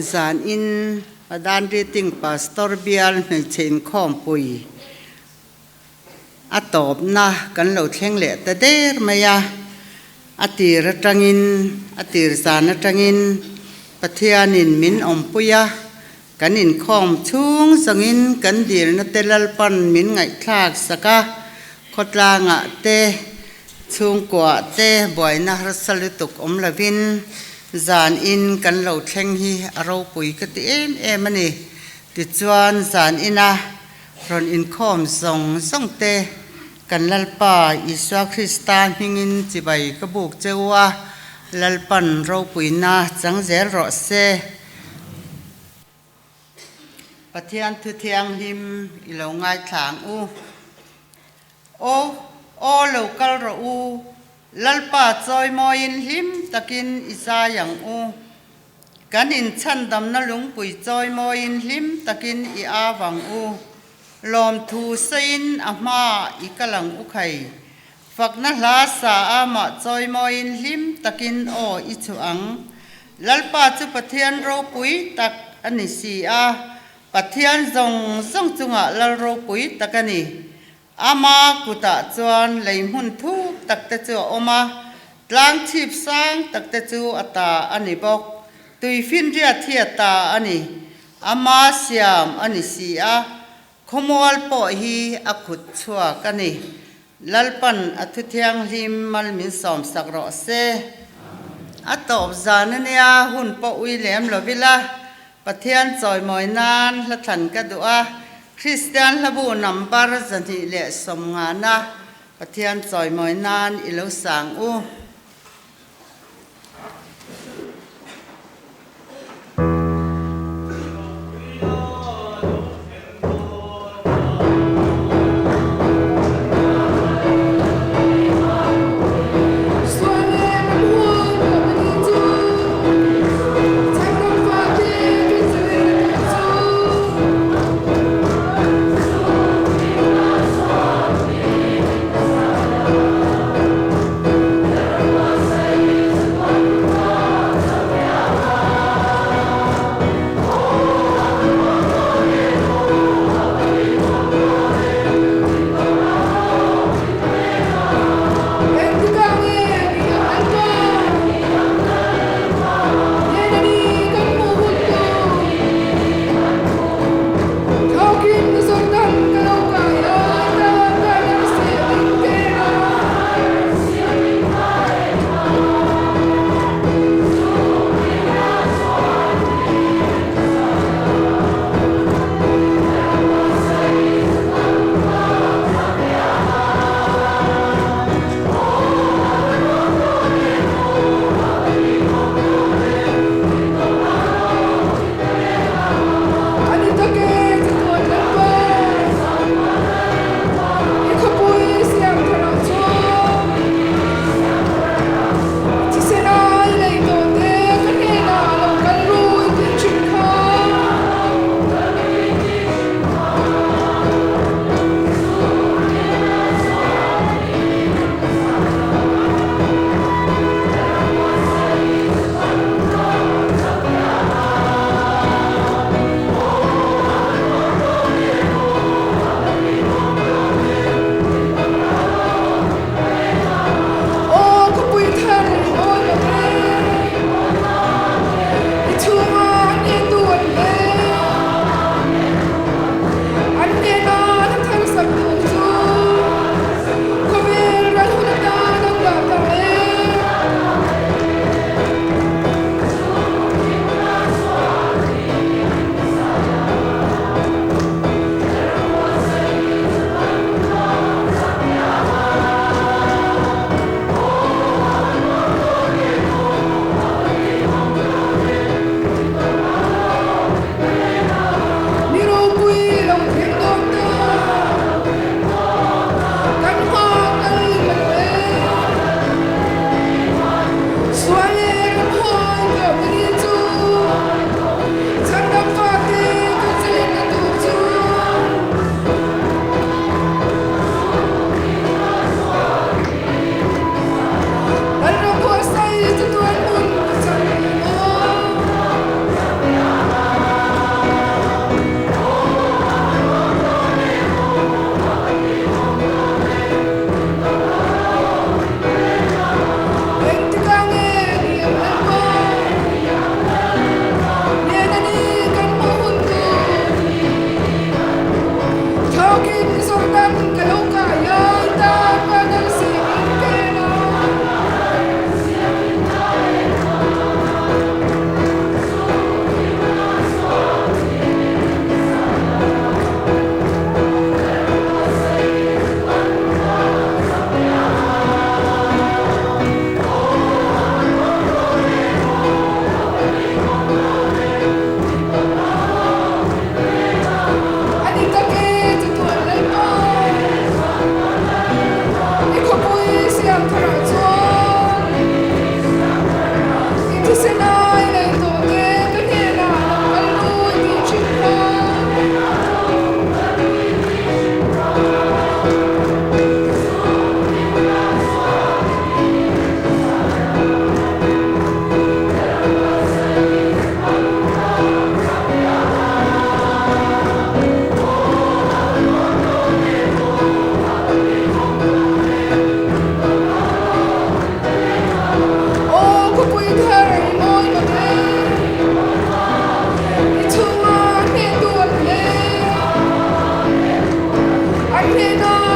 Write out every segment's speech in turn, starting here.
Zanin Padan Reading Pastor bial hmeichhe inkhawmpui a tawpna kan lo thleng leh ta der mai a, a tir atangin a tir zan atangin Pathianin min awmpui a, kan inkhawm chhung zawngin kan dilna te Lalpan min ngaihthlak sak a, khawtlangah te chhungkuah te buaina harsa lutuk awm lovin zanin kan lo thleng hi a ropui ka ti em em a ni. Tichuan zanina Rawn inkhawm zawng zawng te, kan Lalpa Isua Krista hmingin chibai ka buk che u a, Lalpan ropuina chang zel rawh se. Pathian thu thianghlim i lo ngaithla ang u. Aw, aw lo kal rawh u, Lalpa chawimawiin hlim takin i zai ang u. Kan inchhandamna lungpui chawimawiin hlim takin i au ang u. Lawmthu sawiin a hmaah i kal ang u khai. Fakna hla sa a mah chawimawiin hlim takin aw i chhuah ang. Lalpa chu Pathian ropui tak a ni si a, Pathian zawng zawng chungah Lal ropui tak a ni. Ama kutah chuan lei hmun thuk tak te chu a awm a, tlang chhip sang tak te chu a ta a ni bawk. Tui finriat hi a ta a ni, ama siam a ni si a, khawmual pawh hi a khut chhuak a ni. Lalpan a thu thianghlim mal min sawmsak rawh se. A tawp zan a nia, hun pawh ui lem lo ila, Pathian chawimawi nan hla thlan ka duh a, Kristian hlabu number 250na Pathian chawimawi nan i lo sang u.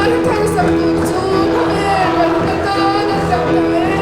hla thar sak tur chu khawvel balhna tan a siam ta e.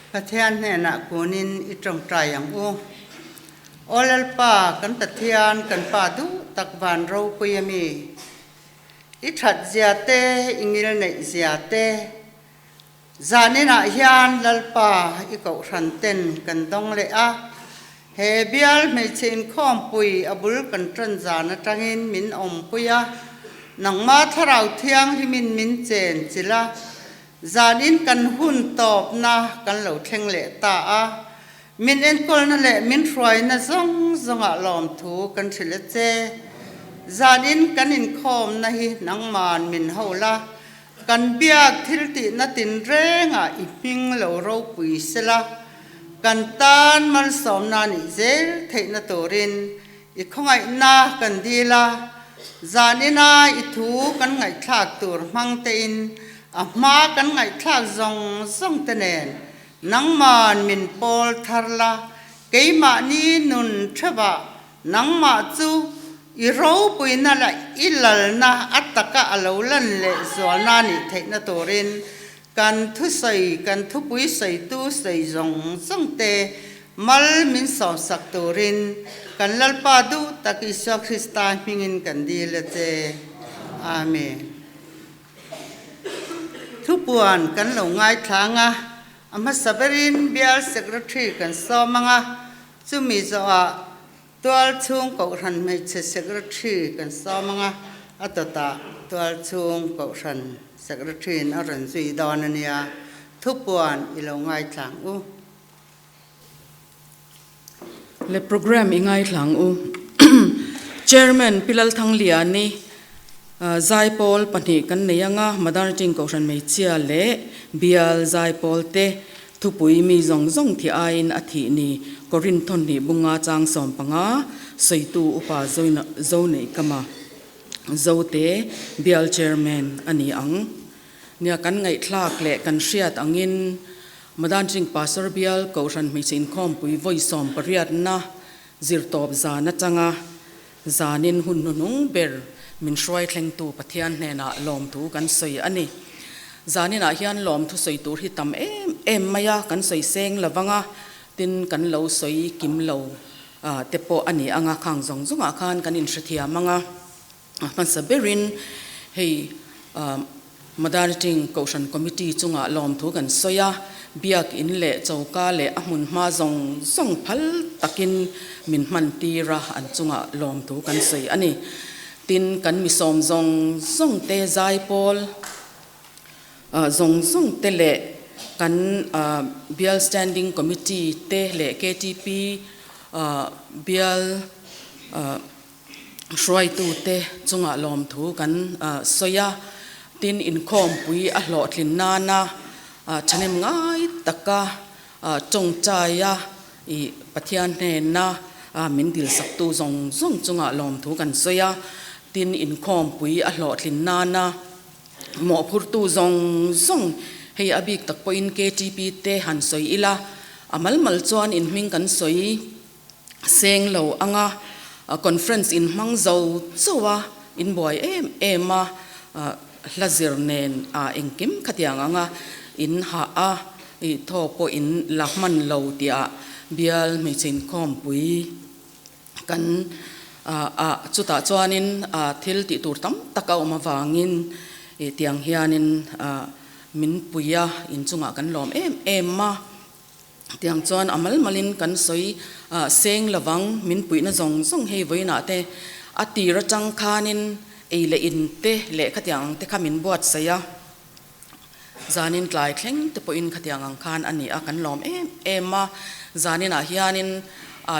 Pathian hnenah kunin i tawngtai ang u. Aw Lalpa, kan Pathian, kan Pa duh tak van ropui a mi. I that zia te, i ngil neih zia te, Zaninah hian Lalpa i kohhran ten kan dawng leh a, he bial hmeichhe inkhawmpui a bul kan tan zan atangin min awmpui a, nangma Thlarau Thianghlimin min chen chilh a, zanin kan hun tawpna kan lo thleng leh ta a, min enkawlna leh min hruaina zawng zawngah lawmthu kan hrilh a che. Zanin kan inkhawmna hi nangman min ho la, Kan biak thil tihna tinrengah i hming lo ropui sela, kan tan malsawmna nih zel theihna turin i khawngaihna kan dil a, zanina i thu kan ngaihthlak tur hmang tein a hma kan ngaihthlak zawng zawng te nen nangman min pawl thar la, keimahni nun theuhah Nangmah chu i ropuina leh i lalna a taka a lo lan leh zualna nih theihna turin kan thusawi, kan thupui sawitu sawi zawng zawng te mal min sawmsak turin kan Lalpa duh tak Isua Krista hmingin kan dil a che. Amen. Thupuan kan lo ngaithlang a, a hmasa berin Bial Secretary kan sawm ang a, Chumi zawhah Tualchhung Kohhran Hmeichhe Secretary kan sawm ang a, a dawtah Tualchhung Kohhran Secretary-in a rawn zui dawn a nia, thupuan i lo ngaithlang u. Le program i ngaithlang u. Chairman Pi Lalthangliani Zaipawl pahnih kan nei ang a, Madarting Kohhran Hmeichhia leh Bial Zaipawl te Thupui mi zawng zawng thi aiin a thih ni Korinth thawhnih bunga chang 15 sawitu upa Zoneihkama Zote Bial Chairman a ni ang. Nia kan ngaihthlak leh kan hriat angin Madanching Pastor Bial Kohhran Hmeichhe Inkhawmpui vawi sawmpariatna zirtawp zan atanga zanin hun hnuhnung ber min hruai thlengtu Pathian hnenah lawmthu kan sawi a ni. Zaninah hian lawmthu sawi tur hi tam em em mai a, kan sawi seng lo vang a, tin kan lo sawi kim lo te pawh a ni ang a, khang zawng zawngah khan kan inhrethiam ang a. A hmasa berin hei Madariting Kohhran Committee chungah lawmthu kan sawi a, Biak In leh choka leh a hmun hma zawng zawng phal takin min hman tir a, an chungah lawmthu kan sawi a ni. Tin, kan mi sawm zawng zawng te zaipawl zawng zawng te leh kan Bial Standing Committee te leh ktp Bial Hruaitute chungah lawmthu kan sawi a, tin inkhawmpui a hlawhtlin nana thahnem ngai taka tawngtaia i Pathian hnena min dilsaktu zawng zawng chungah lawmthu kan sawi a, tin inkhawmpui a hlawhtlin nana mawhphurtu zawng zawng hei a bik tak pawhin ktp te han sawi ila, a mal mal chuan inhming kan sawi. Seng lo anga conference in hmang zo chauh a, in buai em em a, hla zir nen a engkim khatiang anga in hah a, ih thaw pawh in la hman lo tihah bial hmeichhe inkhawmpui kan ah chutah chuanin thil tih tur tam tak a awm avangin ih tiang hianin min pui a, inchungah kan lawm em em a. Tiang chuan a mal malin kan sawi seng lovang, min puihna zawng zawng hei vawiinah te a tir atang khanin ei leh in te leh khatiang ang te kha min buatsaih a, zanin tlai thleng te pawhin khatiang ang khan a ni a, kan lawm em em a, zaninah hianin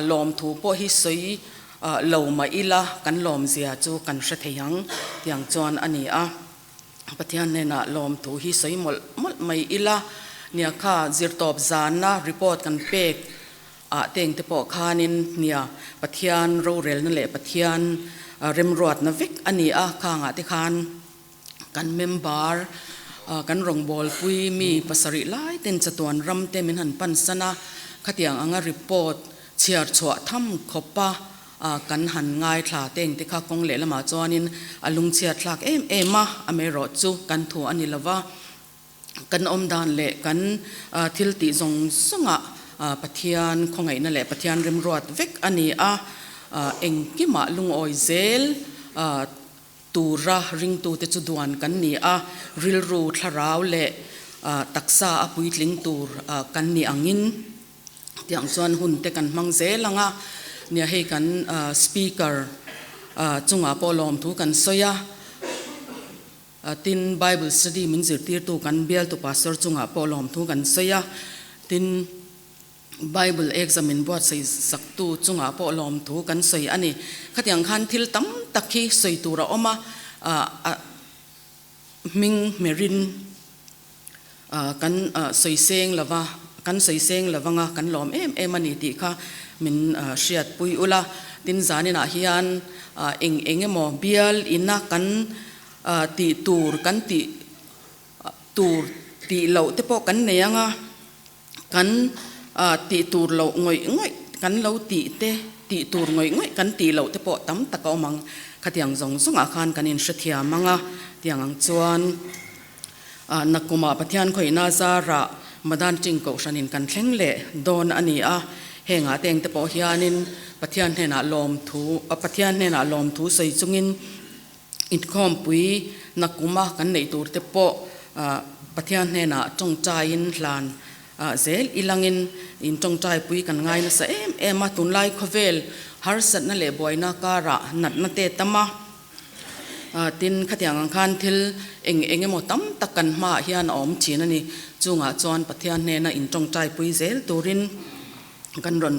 lawmthu pawh hi sawi lo mah ila kan lawmzia chu kan hre thei ang tiang chuan a ni a. Pathian hnenah lawmthu hi sawi mawlh mawlh mai ila, nia kha zirtawp zanna report kan pek ah teng te pawh khanin nia Pathian rorelna leh Pathian remruatna vek a ni a, khangah te khan kan member kan rawngbawlpui mi pasarih lai ten chatuan ram te min han pansan a, khatiang anga report chhiar chhuah tham khawp a. A, kan han ngaithla te engte kha kawng lehlamah chuanin a lungchhiat thlak em em a, amaherawh chu kan thu a ni lova, kan awm dan leh kan thil tih zawng zawngah Pathian khawngaihna leh Pathian remruat vek a ni a, engkimah lungawi zel tura ringtute chu duan kan ni a, rilru thlarau leh taksa a puitling tur kan ni angin. Tiang chuan hun te kan hmang zel ang a, nia hei kan speaker chungah pawh lawmthu kan sawi a, tin Bible study min zirtirtu kan bialtu pastor chungah pawh lawmthu kan sawi a, tin Bible exam min buatsaih saktu chungah pawh lawmthu kan sawi a ni. Khatiang khan thil tam tak hi sawi tur a awm a, hming hmerin. Kan sawi seng lova, kan sawi seng lovanga kan lawm em em a ni tih kha min hriatpui ula. Tin, zaninah hian eng eng emaw bial ina kan tih tur, kan tih tur tih loh te pawh kan nei ang a, kan tih tur loh ngawih ngawih kan lo tih te, tih tur ngawih ngawih kan tih loh te pawh tam tak a awm ang. Khatiang zawng zawngah khan kan inhrethiam ang a, tiang ang chuan. Nakumah Pathian khawihna zarah Madan Ching Kohhranin kan thleng leh dawn a ni a, hengah te engte pawh hianin Pathian hnenah lawmthu Pathian hnenah lawmthu sawi chungin inkhawmpui nakuma kan neih tur te pawh Pathian hnenah tawngtaiin hlan zel ilangin intawngtaipui kan ngai nasa em em a, tunlai khawvel harsatna leh buaina karah natna te tam a. Tin, khatiang ang khan thil eng eng emaw tam tak kan hmaah hian a awm thin a ni. Chungah chuan Pathian hnena intawngtaipui zel turin kan rawn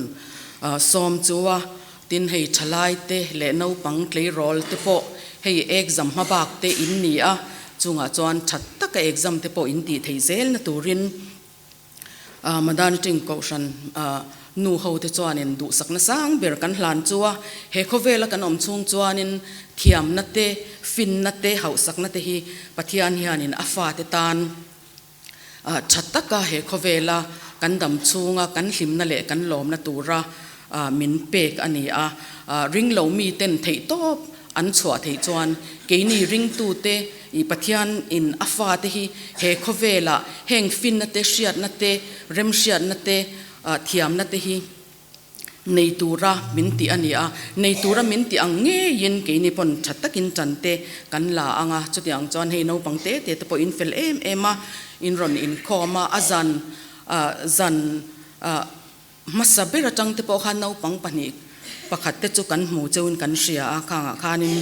sawm chu a. Tin, hei thalai te leh naupang tleirawl te pawh hei exam hma bak te in ni a, chungah chuan that taka exam te pawh in tih theih zelna turin Madani Ting Kohhran nu ho te chuanin duhsakna sang ber kan hlan chu a, he khawvela kan awm chhung chuanin thiamna te, finna te, hauhsakna te hi Pathian hianin a fate tan tha taka he khawvela kan dam chhunga kan hlimna leh kan lawmna tura min pek a ni a. Ringlo miten theihtawp an chhuah theih chuan keini ringtute i Pathian in a fate hi he khawvelah heng finna te, hriatna te, remhriatna te, thiamna te hi nei tura min tih a ni a. Nei tura min tih ang ngeiin keini pawn tha takin tan te kan la ang a. Chutiang chuan hei naupang te te te pawh in fel em em a, in rawn inkhawm a, a zan zan Hmasa ber atang te pawh khan naupang pahnih pakhat te chu kan hmu cheuin kan hria a, khangah khanin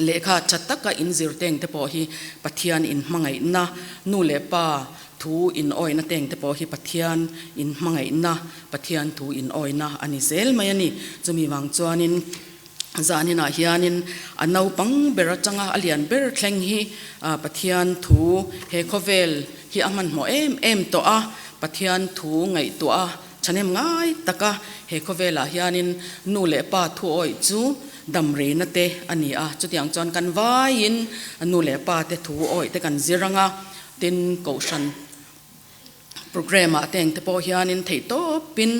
lehkha tha taka in zir teng te pawh hi Pathian in hmangaihna, nu leh pa thu in awihna teng te pawh hi Pathian in hmangaihna, Pathian thu in awihna a ni zel mai a ni. Chumi vang chuanin zaninah hianin a naupang ber atanga a lian ber thleng hi Pathian thu he khawvel hi a hmanhmawh em em tawh a, Pathian thu ngaihtuah a thahnem ngai tak a, he khawvelah hianin nu leh pa thuawih chu damreina te a ni a, chutiang chuan kan vaiin nu leh pa te thuawih te kan zir ang a, tin kohhran programme ah te engte pawh hianin theihtawpin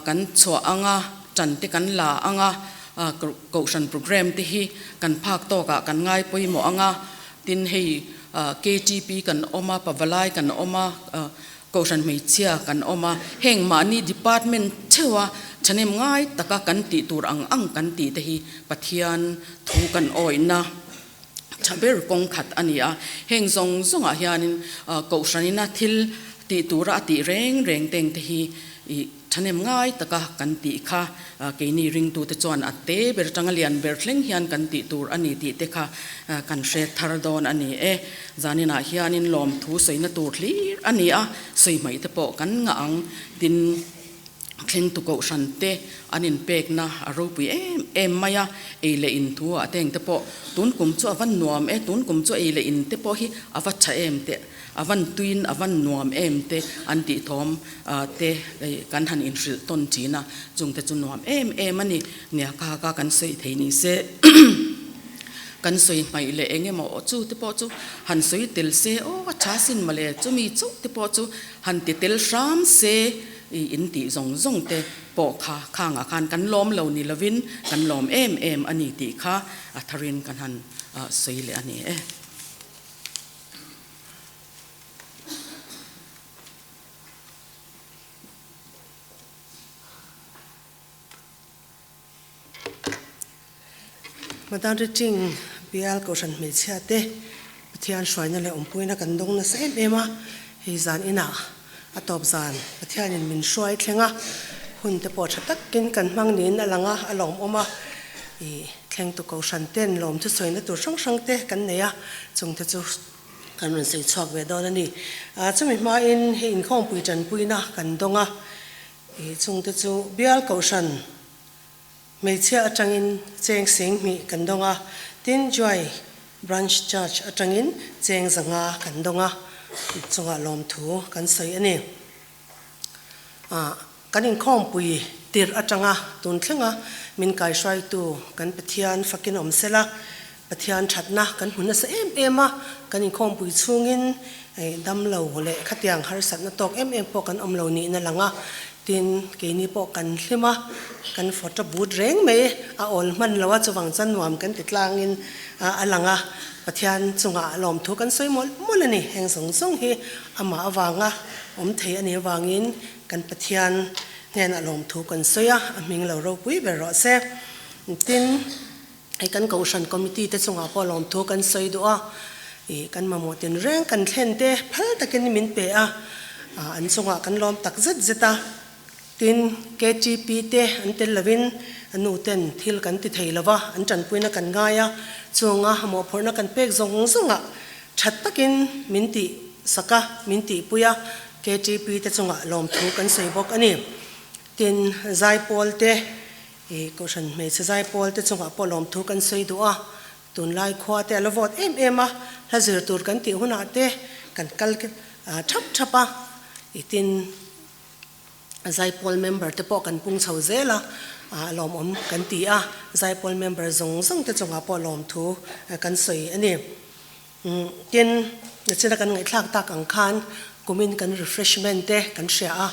kan chhuah ang a, tan te kan la ang a, kohhran programme te hi kan phak tawkah kan ngai pawimawh ang a, Tin, hei KTP kan awm a, Pavalai kan awm a, Kohhran Hmeichhia kan awm a, heng mahni department theuha thahnem ngai taka kan tih tur ang ang kan tih te hi Pathian thu kan awihna tha ber kawng khat a ni a. Heng zawng zawngah hianin Kohhranina thil. Tih tura a tih reng reng teng te hi i thahnem ngai taka kan tih kha keini ringtute chuan a te ber atanga lian ber thleng hian kan tih tur a ni tih te kha kan hre thar dawn a ni e. Zaninah hianin lawmthu sawina tur hlir a ni a, sawi hmaih te pawh kan ngah ang. Tin, thlengtu kohhran te an inpekna a ropui em em mai a, ei leh in thu ah te engte pawh tun kum chu a va nuam e, tun kum chu ei leh in te pawh hi a va tha em teh. A van tuin a van nuam em te an tih thawm te kan han inhrilh tawn thin a, chungte chu nuam em em a ni. Nia ka ka kan sawi thei ni se kan sawi hmaih leh eng emaw aw chu te pawh chu han sawi tel se aw a tha sin mawle chumi chauh te pawh chu han ti tel hram se i in tih zawng zawng te pawh kha khangah khan kan lawm lo ni lovin kan lawm em em a ni tih kha a tharin kan han sawi leh a ni e. Madan Riting bial Kohhran hmeichhia te Pathian hruaina leh awmpuina kan dawng nasa em em a, hei zan inah a tawp zan Pathianin min hruai thleng a, hun te pawh tha takin kan hmang niin a lang a, a lawmawm a. Ih thlengtu Kohhran ten lawm thusawina tur hrang hrang te kan nei a, chungte chu kan rawn sawi chhuak ve dawn a ni. Chumi hmain hei inkhawmpui tanpuina kan dawng a, ih chungte chu bial Kohhran hmeichhia atangin cheng 10,000 kan dawng a, tin Joy Branch Church atangin cheng 500 kan dawng a, chungah lawmthu kan sawi a ni. Kan inkhawmpui tirh atanga tun thlenga min kaihruaitu kan Pathian fakin awm sela, Pathian thatna kan hmu nasa em em a, kan inkhawmpui chhungin dam lo leh khatiang harsatna tawk em em pawh kan awm lo niin a lang a, tin keini pawh kan hlim a, kan photo booth reng mai a awl hman lo a, chuvang chuan nuam kan ti tlangin a lang a, Pathian chungah lawmthu kan sawi mawlh mawlh a ni, heng zawng zawng hi amah avanga awm thei a nih avangin Kan Pathian hnenah lawmthu kan sawi a, a hming lo ropui ber rawh se. Tin, hei kan Kohhran Committee te chungah pawh lawmthu kan sawi duh a, ih kan mamawh tinreng kan thlen te phal takin min pe a, an chungah kan lawm tak zet zet a. Tin, KTP te an tel lovin a nu ten thil kan ti thei lova, an tanpuina kan ngai a, chunga mawhphurhna kan pek zawng zawngah that takin min tih sak a, min tihpui a, KTP te chungah lawmthu kan sawi bawk a ni. Tin, Zaipawl te, ih Kohhran hmeichhe Zaipawl te chungah pawh lawmthu kan sawi duh a. Tunlai khua te a la vawt em em a, hla zir tur kan tih hunah te kan kal thap thap a. Ih tin, Zaipawl member te pawh kan pung chho zel a, lawmawm kan ti a. Zaipawl member zawng zawng te chungah pawh lawmthu kan sawi a ni. Tin, nachina kan ngaihthlak tak ang khan kumin kan refreshment te kan hria a,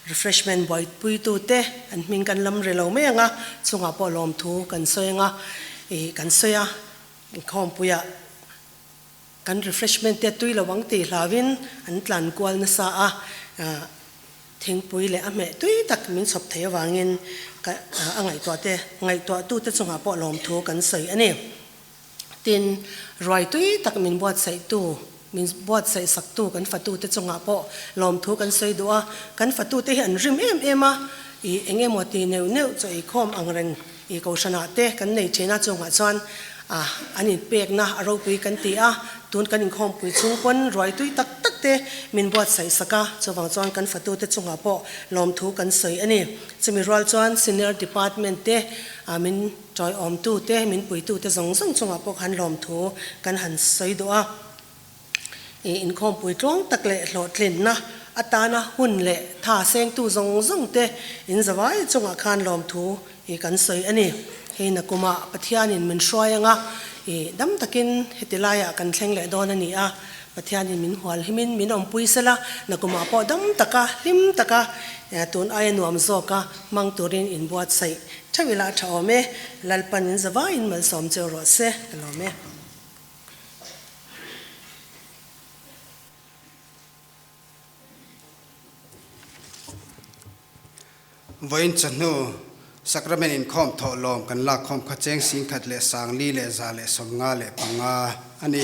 refreshment buaipuitu te an hming kan lam re lo mai ang a, chungah pawh lawmthu kan sawi ang a, ih kan sawi a, inkhawmpuiah kan refreshment te tui lo ang tih hlauhin an tlan kual nasa a, thingpui leh a hmeh tui tak min chhawp thei avangin ka a ngaihtuah te ngaihtuahtute chungah pawh lawmthu kan sawi a ni. Tin, ruai tui tak min buatsaihtu, min buatsaih saktu kan fatute chungah pawh lawmthu kan sawi duh a. Kan fatute hi an rim em em a, ih eng emaw ti neuh neuh chaw eikhawm ang reng ih kohhranah te kan nei thin a, chungah chuan ah an inpekna a ropui kan ti a, tun kan inkhawmpui chhung pawn ruai tui tak tak te min buatsaih sak a, chuvang chuan kan fatute chungah pawh lawmthu kan sawi a ni. Chumi rual chuan Senior Department te ah min. Tawiawmtute, min puitute zawng zawng chungah pawh khan lawmthu kan han sawi duh a. Ih inkhawmpui tluang tak leh hlawhtlinna atana hun leh tha sengtu zawng zawngte in zavai chungah khan lawmthu ih kan sawi a ni. Hei nakumah Pathianin min hruai anga ih dam takin heti laiah kan thleng leh dawn a ni a. Pathianin min hual himin min awmpui sela, nakumah pawh dam taka hlim taka tun aia nuam zawka hmang turin inbuatsaih Theuh ila a tha awm e, Lalpan in zavaiin malsawm cheu rawh se, ka lawm e. Vawiin chawhnu Sacrament inkhawm thawh lawm kan lak khawm kha cheng 1,045 a ni.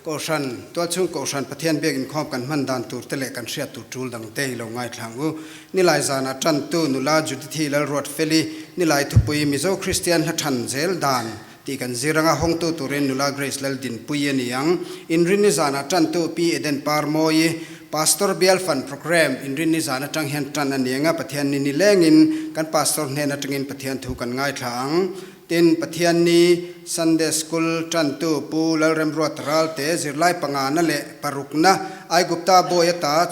Kohhran, Tualchhung Kohhran Pathian biak inkhawm kan hman dan tur te leh kan hriat tur tul dang te i lo ngaithla ang u. Nilai zanah tantu nula Judithi Lalruatfeli, Nilai thupui Mizo Kristian hla than zel dan tih kan zir anga hawngtu turin nula Grace Laldinpuii a ni ang. Inrinni zanah tantu Pi Eden Parmawii, Pastor Bial Fan Programme Inrinni zan atang hian tan a ni anga Pathian ni nilengin kan Pastor hnen atangin Pathian thu kan ngaithla ang. Tin, Pathianni Sunday School tantu Pu Lalremruat Ralte zirlai pangana leh parukna Aigupta bawi ata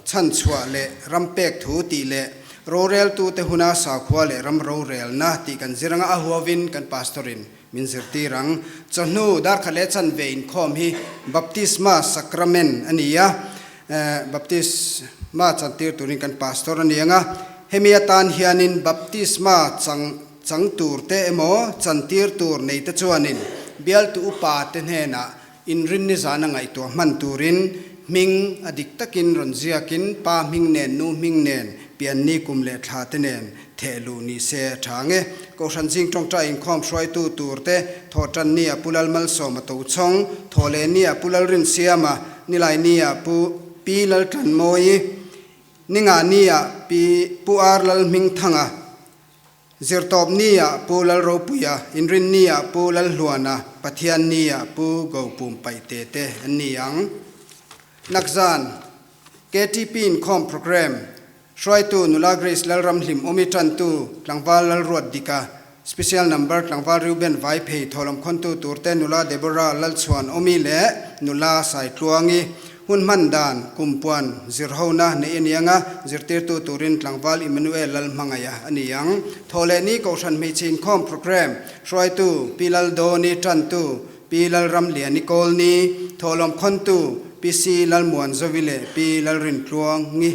chhan chhuah leh ram pek thu tih leh roreltute huna sakhua leh ram rorelna tih kan zir anga a huavin kan Pastor-in min zirtir ang. Chawhnu darkhat leh chanve inkhawm hi Baptisma Sacrament a ni a, Baptisma chantir turin kan Pastor a ni anga, hemi atan hianin Baptisma chang Chang tur te emaw chantir tur nei te chuanin bialtu upa te hnenah inrinni zana ngaihtuah hman turin hming a dik takin rawn ziakin pa hming nen nu hming nen pianni kum leh thla te nen theh luh ni se a tha nge. Kohhran zing tawngtai inkhawm hruaitu tur te thawhtan nia Pu Lalmalsawma Tochhawng, thawhleh nia Pu Lalrinsiama, Nilai nia Pu Pi Laltlanmawii, Ninga nia Pi Pu Ar Lalhmingthanga, Zirtawp nia Pu Lalropuia, Inrin nia Pu Lalhluana, Pathian nia Pu Gopum Paihte te an ni ang. Nakzan, KTP inkhawm programme, hruaitu Nula Grace Lalramhlim Awmi tantu Tlangval Lalruat Dika, Special Number Tlangval Reuben Vaiphei thawhlawm khawntu turte Nula Deborah Lalchhuan Awmi leh Nula Saitluangi. Hun hman dan, kum puan, zirhona neih a ni ang a, zirtirtu turin tlangval Emmanuel Lalhmangaia a ni ang. Thawhlehni Kohhran Hmeichhe Inkhawm Programme hruaitu Pi Laldawni Tantu, Pi Lalramliani Kawlni, Thawhlawm Khawntu Pi Si Lalmuanzovi leh Pi Lalrintluangi,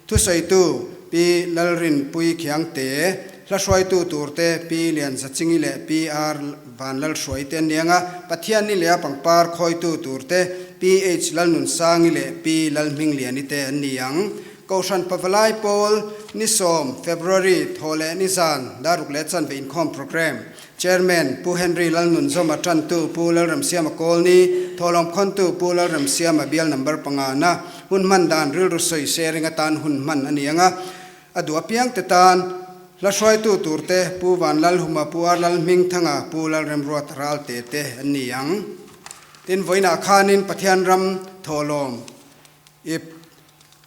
Thusawitu Pi Lalrinpui Khiangte, hla hruaitu turte Pi Lianzachingi leh Pi R Vanlalhruai te an ni ang a, Pathianni leh a pangpar khawitu turte Pi H Lalnunsangi leh Pi Lalhmingliani te an ni ang. Kohhran Pavalai Pawl ni sawm, February, thaw leh ni zan, daruk leh chanve inkhawm programme Chairman Pu Henry Lalnunzawma tantu Pu Lalremsiama Kawlni, thawhlawm khawntu Pu Lalremsiama bial number panga na hun hman dan rilru sawi sharing atan hun hman a ni ang a, a duh apiang te tan hla hruaitu tur te Pu Vanlalhuma, Pu Ar Lalhmingthanga, Pu Lalremruat Ralte te an ni ang. Tin, vawiinah khanin Pathian ram thawhlawm ip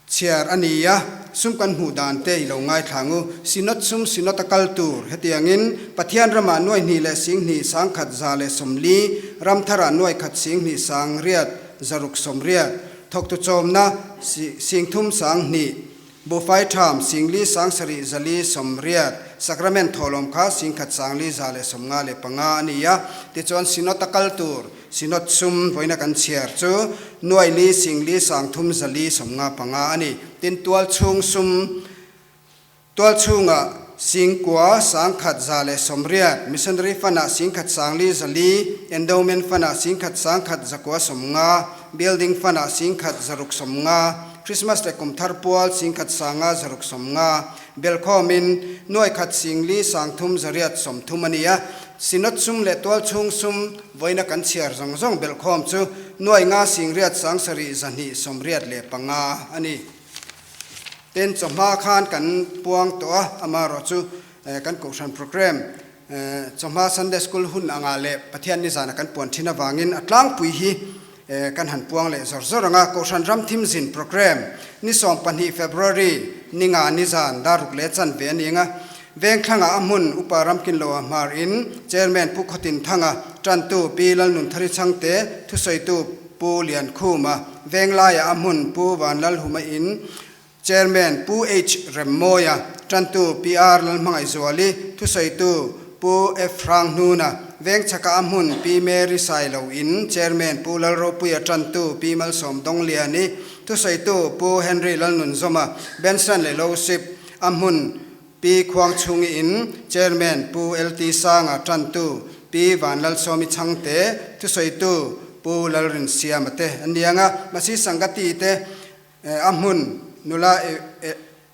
Chhiar a ni a, sum kan hmuh dan te i lo ngaithla ang u. Synod sum Synod a kal tur hetiangin Pathian ramah nuai hnih leh sing hnih sang khat 140, ram tharah nuai khat sing hnih sang riat zaruk sawm riat, thawktu chawmna sing thum sang hnih, buhfai tham sing li sang sarih 480, Sacrament thawhlawm kha sing khat sang li 155 a ni a, tichuan Synod a kal tur Synod sum vawiina kan chhiar chu nuai li sing li sang thum 455 a ni. Tin, tual chhung sum, tual chhungah sing kua sang khat 180, Missionary Fund-ah sing khat sang li 400, Endowment Fund-ah sing khat sang khat 950, Building Fund-ah sing khat 650, Christmas leh kum thar pual sing khat sanga 650, belkhawmin nuai khat sing li sang thum 830 a ni a. Synod sum leh tual chhung sum vawiina kan chhiar zawng zawng belhkhawm chu nuai nga sing riat sang sarih 285 a ni. Tin, chawhma khan kan puang tawh a, amaherawh chu kan Kohhran programme chawhma Sunday School hun angah leh Pathian nizana kan puan thin avangin a tlangpui hi kan han puang leh zawr zawr ang a. Kohhran Ramthim Zin programme ni 12 February ni nga nizan daruk leh chanve a ni ang a. Vengthlangah a hmun Upa Ramkinloa hmar in Chairman Pu Khawtin Thanga, Tantu Pi Lalnunthari Chhangte, Thusawitu Pu Liankhuma, Venglaiah a hmun Pu Vanlalhuma in Chairman Pu H Remmawia, Tantu Pi R Lalhmangaihzuali, Thusawitu Pu F Hranghnuna, Vengchhaka a hmun Pi Mary Sailo in Chairman Pu Lalropuia, Tantu Pi Malsawm Dongliani, Thusawitu Pu Henry Lalnunzawma, Benson leh Losip a hmun Pi Khuangchhungi in Chairman Pu LT Sanga tantu Pi Vanlalsawmi Chhangte thusawitu Pu Lalrinsiama te an ni ang a, Masi Sangati te a hmun nula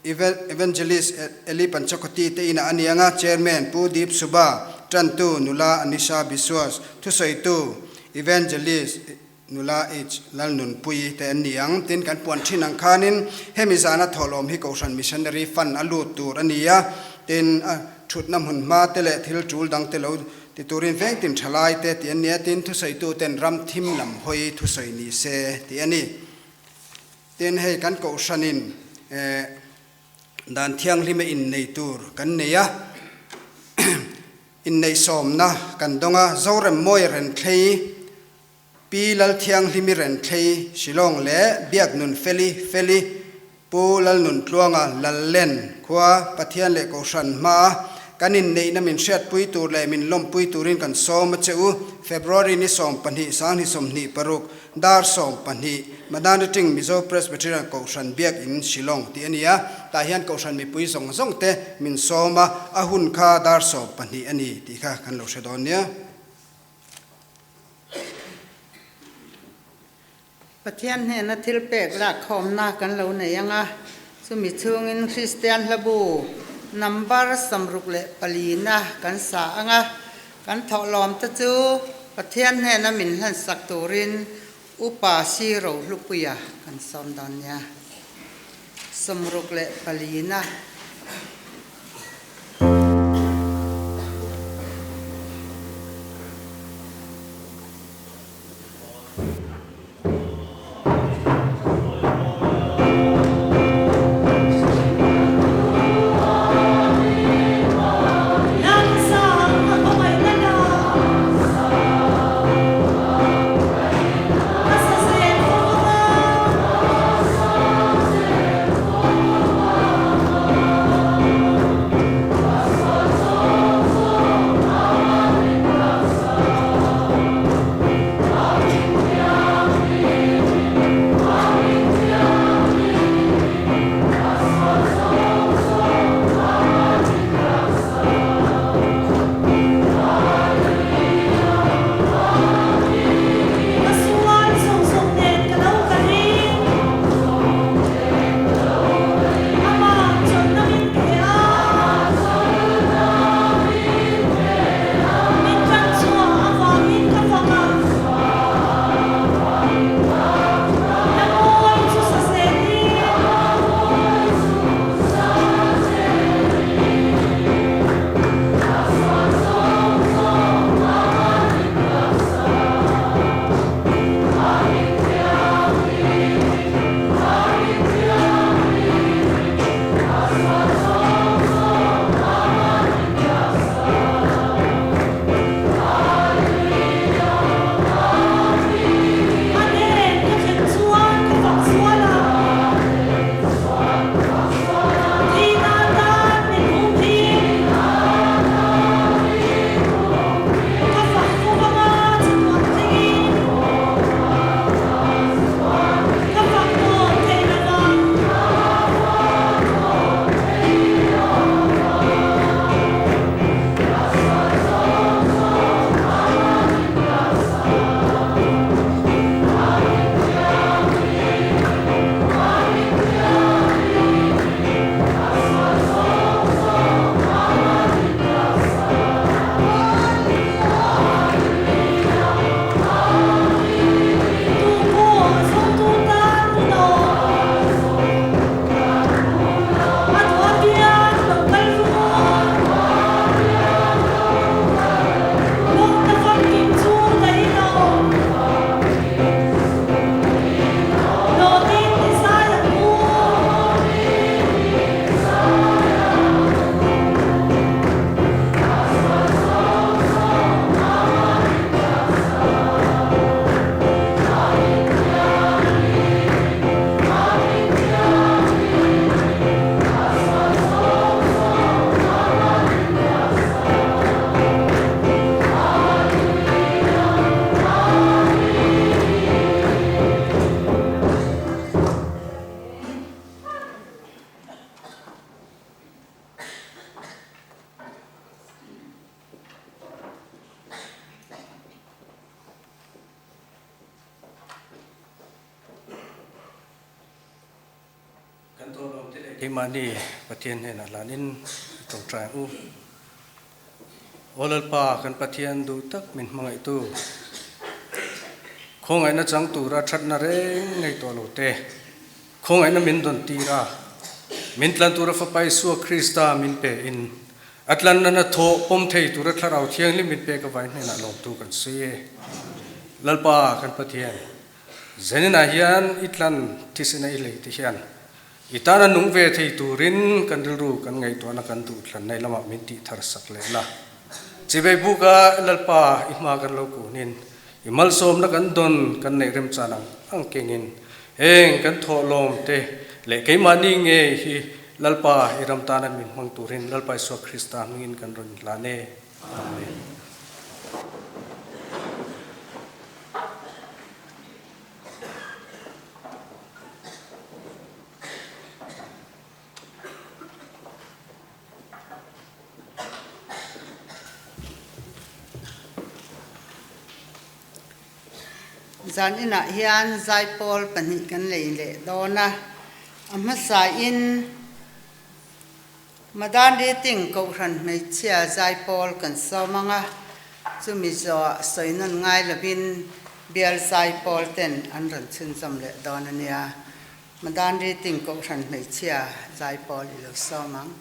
Evangelist Eli Panchakoti te inah a ni ang a, Chairman Pu Deep Suba tantu nula Anisha Biswas thusawitu Evangelist. Nula H. Lalnunpuii te an ni ang. Tin, kan puan thin ang khanin hemi zana thawhlawm hi Kohhran Missionary Fund a lut tur a ni a. Tin, a thutna hmun hma te leh thil tul dang te lo ti turin vengtin thalai te tih an ni a. Tin, thusawituten ram thim lam hawi thusawi ni se tih a ni. Tin, hei kan Kohhranin dan thianghlima innei tur kan nei a. Inneihsawmna kan dawng a, Zoremmawi Renthlei, Pi Lalthianghlimi Renthlei, Shillong leh Biaknunfeli, Feli, Pu Lalnuntluanga, Lallen, khua Pathian leh Kohhran hmaa kan inneihna min hriatpui tur leh min lawmpui turin kan sawm a che u. February ni 12, 2026, Dar 12, Madani Ting Mizo Presbyterian Kohhran Biak In Shillong tih a ni a, tah hian Kohhran mipui zawng zawng te min sawm a, a hun kha dar 12 a ni tih kha kan lo hre dawn nia. Pathian hnena thil pek lakkhawmna kan lo nei ang a, chumi chhungin Kristian hlabu number 64 na kan sa ang a, Kan thawhlawm te chu Pathian hnena min hlansak turin Upa Si Rohlupuia kan sawm dawn nia. 64 na. Kan tawlawm te leh keimahni Pathian hnenah hlanin i tawngtai ang u. Aw Lalpa, kan Pathian duh tak min hmangaihtu. Khawngaihna chang tura thatna reng nei tawh lo te, khawngaihna min dawn tir a, min tlan tura Fapa Isua Krista min pe in, a tlanna na thawh pawm thei tura Thlarau Thianghlim min pek avai hnenah lawmtu kan sawi e. Lalpa kan Pathian, Zeninah hian i tlan thisena i lei te hian i tana nung ve thei turin kan rilru kan ngaihtuahna kan duh thlan nei lamah min tih thar sak leh la. Chivei buka Lalpa i hma kan lo kunin i malsawmna kan dawn kan neih remchan ang ang kengin heng kan thawhlawm te leh keimahni ngei hi Lalpa i ram tana min hmang turin Lalpa Isua Krista hmingin kan rawn hlan e. Amen. Zan inah hian zaipawl pahnih kan lei leh dawn a, a hmasain Madan Riting Kohhran hmeichhia zaipawl kan sawm ang a, chumi zawhah sawi nawn ngai lovin bial zaipawl ten an rawn chhunzawm leh dawn a nia. Madan Riting Kohhran hmeichhia zaipawl i lo sawm ang.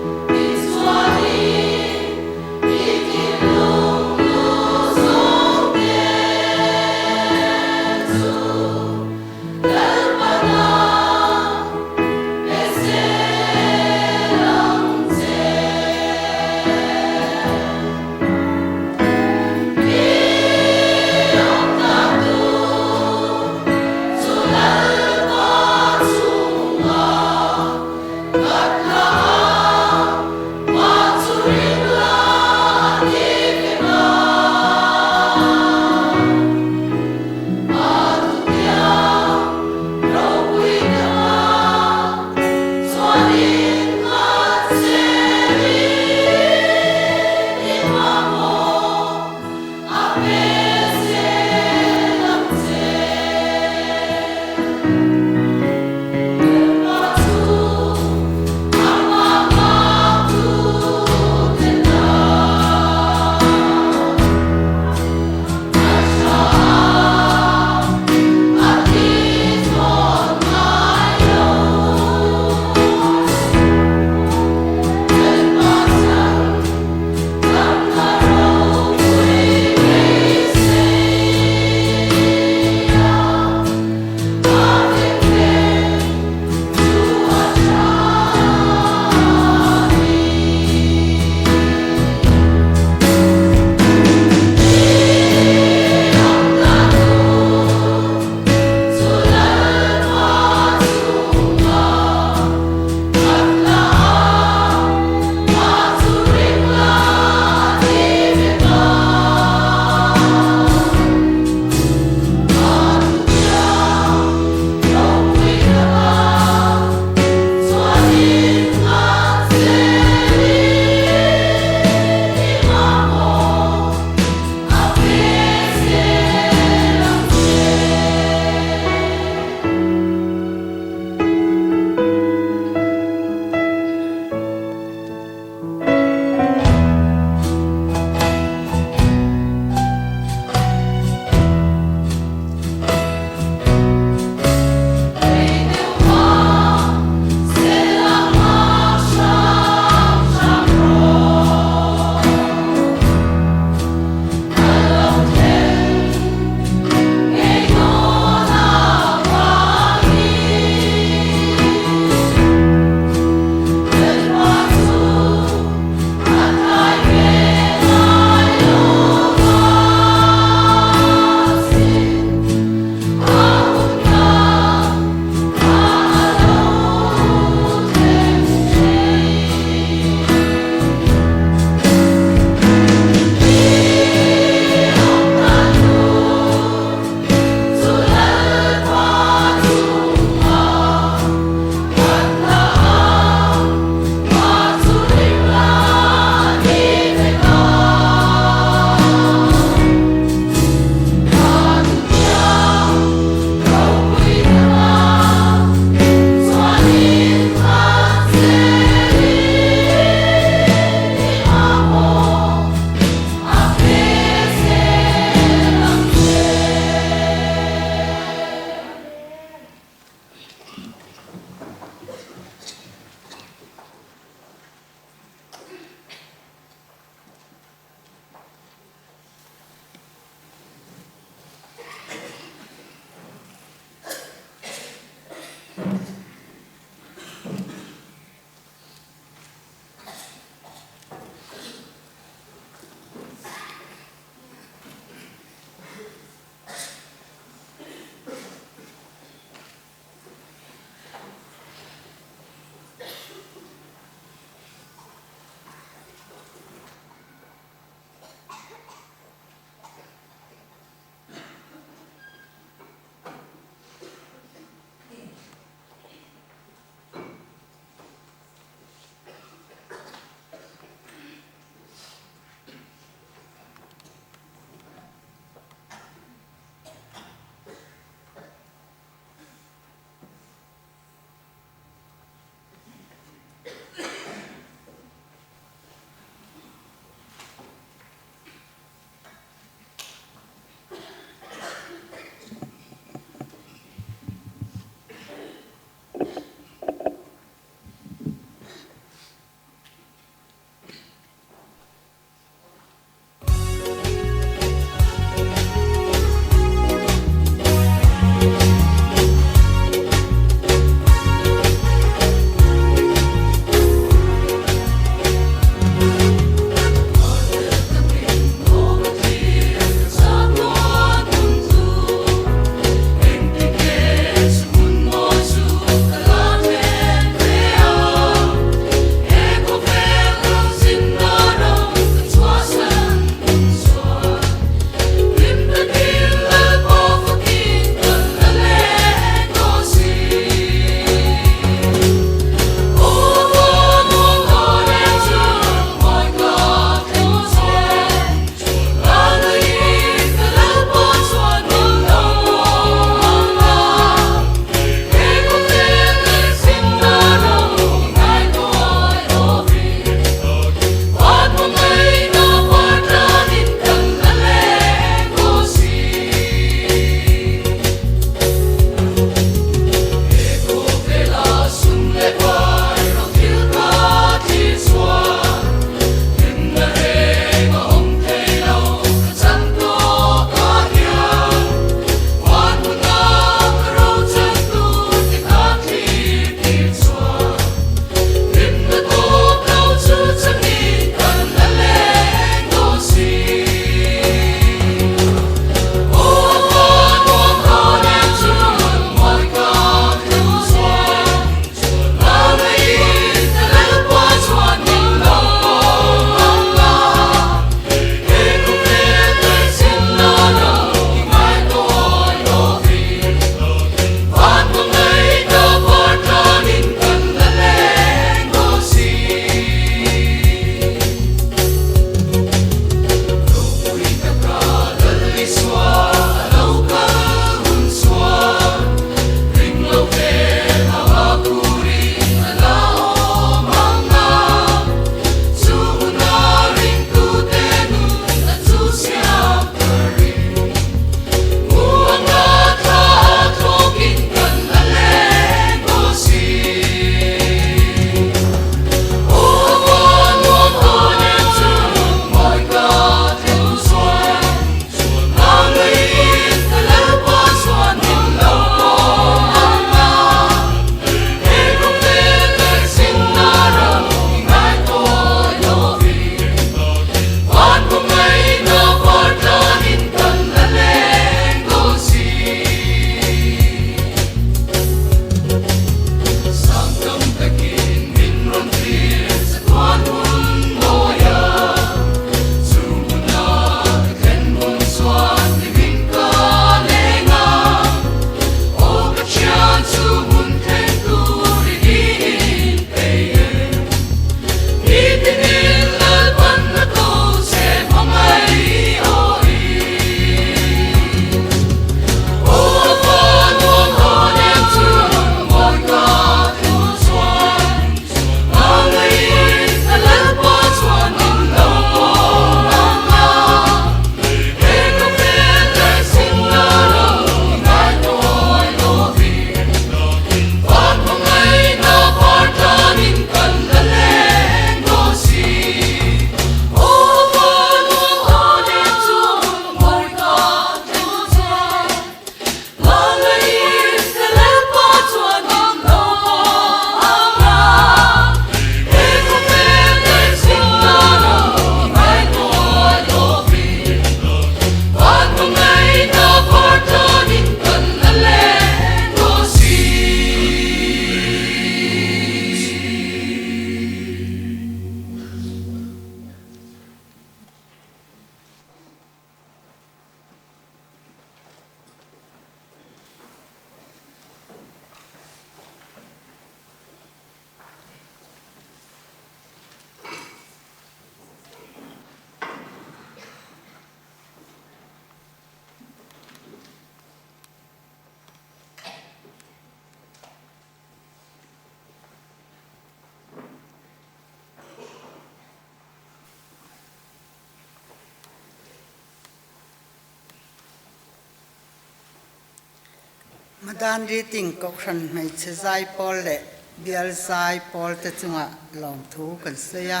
Madan Riting Kohhran hmeichhe zaipawl leh bial zaipawl te chungah lawmthu kan sawi a,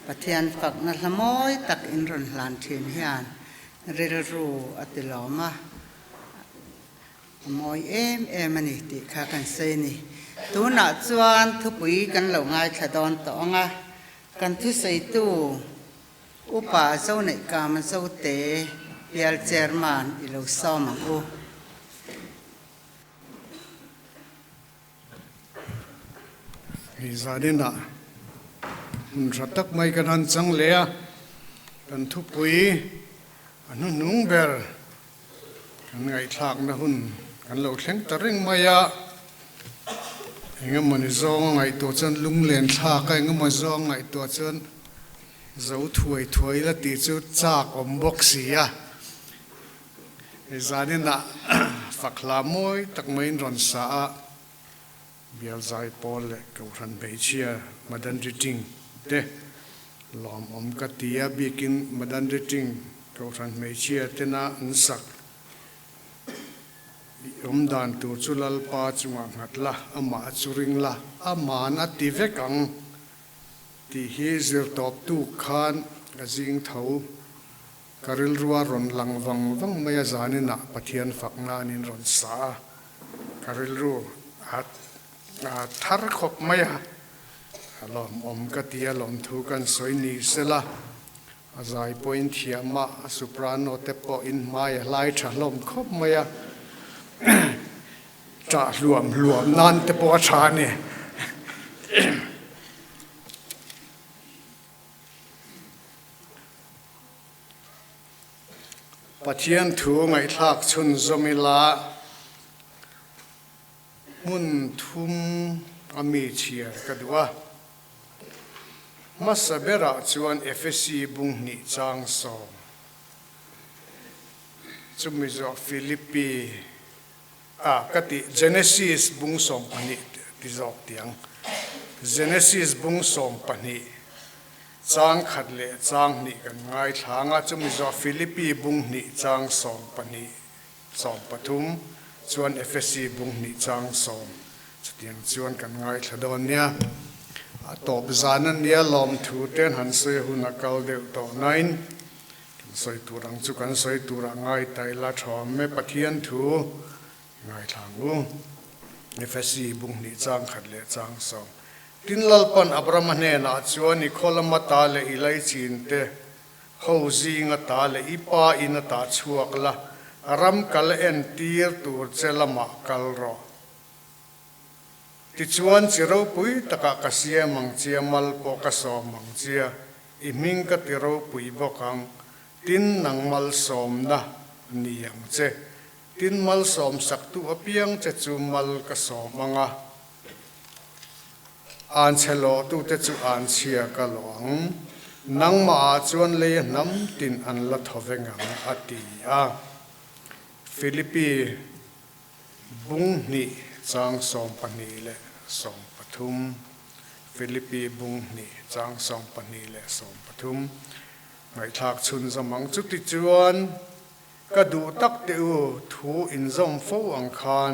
Pathian fakna hla mawi tak in rawn hlan thin hian rilru a ti lawm a, a mawi em em a ni tih kha kan sawi a ni. Tunah chuan thupui kan lo ngaithla dawn tawh ang a, kan thusawitu Upa Zoneihkama Zote bial Chairman i lo sawm ang u. Hei zaninah hmun tha tak mai kan han chang leh a, kan thupui a hnuhnung ber kan ngaihthlakna hun kan lo thleng ta reng mai a, engemawni zawng a ngaihtuah chuan lunglen thlak a, engemaw zawng a ngaihtuah chuan zo thuai thuai la tih chu chak awm bawk si a. Hei zaninah fak hla mawi tak maiin rawn sa a, Bialzai Pawl leh Kohhran Hmeichhia Madan Riting te lawmawm ka ti a, bikin Madan Riting Kohhran Hmeichhia tena an sak i awm dan tur chu Lalpa chungah nghat la, amah chu ring la, aman a ti vek ang tih hi zirtawptu khan a zing tho. Ka rilrua rawn lang vang vang mai a zaninah Pathian fak nanin rawn sa a, ka rilru a thar khawp mai a, a lawmawm ka ti a, lawmthu kan sawi ni sela, a zai pawhin thiam a, a soprano te pawhin hmai a hlai tha hlawm khawp mai a, ṭah hluam hluam nan te pawh a ṭha a ni. Pathian thu ngaihthlak chhunzawm ila hmun thum a mi chhiar ka duh a. Hmasa berah chuan Efesi bung hnih chang sawm, chumi zawh Philippi a ka tih Genesis bung 12 ti zawk tiang. Genesis bung 12 chang khat leh chang hnih kan ngaithla ang a, chumi zawh Philippi bung hnih chang 12 13 chuan Ephesi bung hnih chang sawm chutiang chuan kan ngaithla dawn nia. A tawp zan a nia lawmthu ten han sawi hun a kal deuh tawh nain Kan sawi tur ang chu kan sawi tur ah ngai ta ila thawm e Pathian thu ngaithla ang u. Efesi bung hnih chang khat leh chang sawm. Tin Lalpan Abrahama hnenah chuan i khaw lama ta leh i laichin te ho zinga ta leh i pa in a tah chhuak la, ram kal entir tur che lamah kal rawh. Tichuan chi ropui takah ka siam ang chia, mal pawh ka sawm ang chia, i hming ka ti ropui bawk ang, tin nang malsawmna ni ang che. Tin malsawm saktu apiang che chu mal ka sawm ang a, anchhe lawhtute chu anchhia ka lawh ang, nangmahah chuan lei a hnam tin an la thaw veng ang, a ti a. Philippi. Bung hnih chang 12 leh 13 Philippi bung hnih chang 12 leh 13 Ngaihthlak chhun zawm ang chuti chuan ka duh tak teh u thu inzawm fo ang khan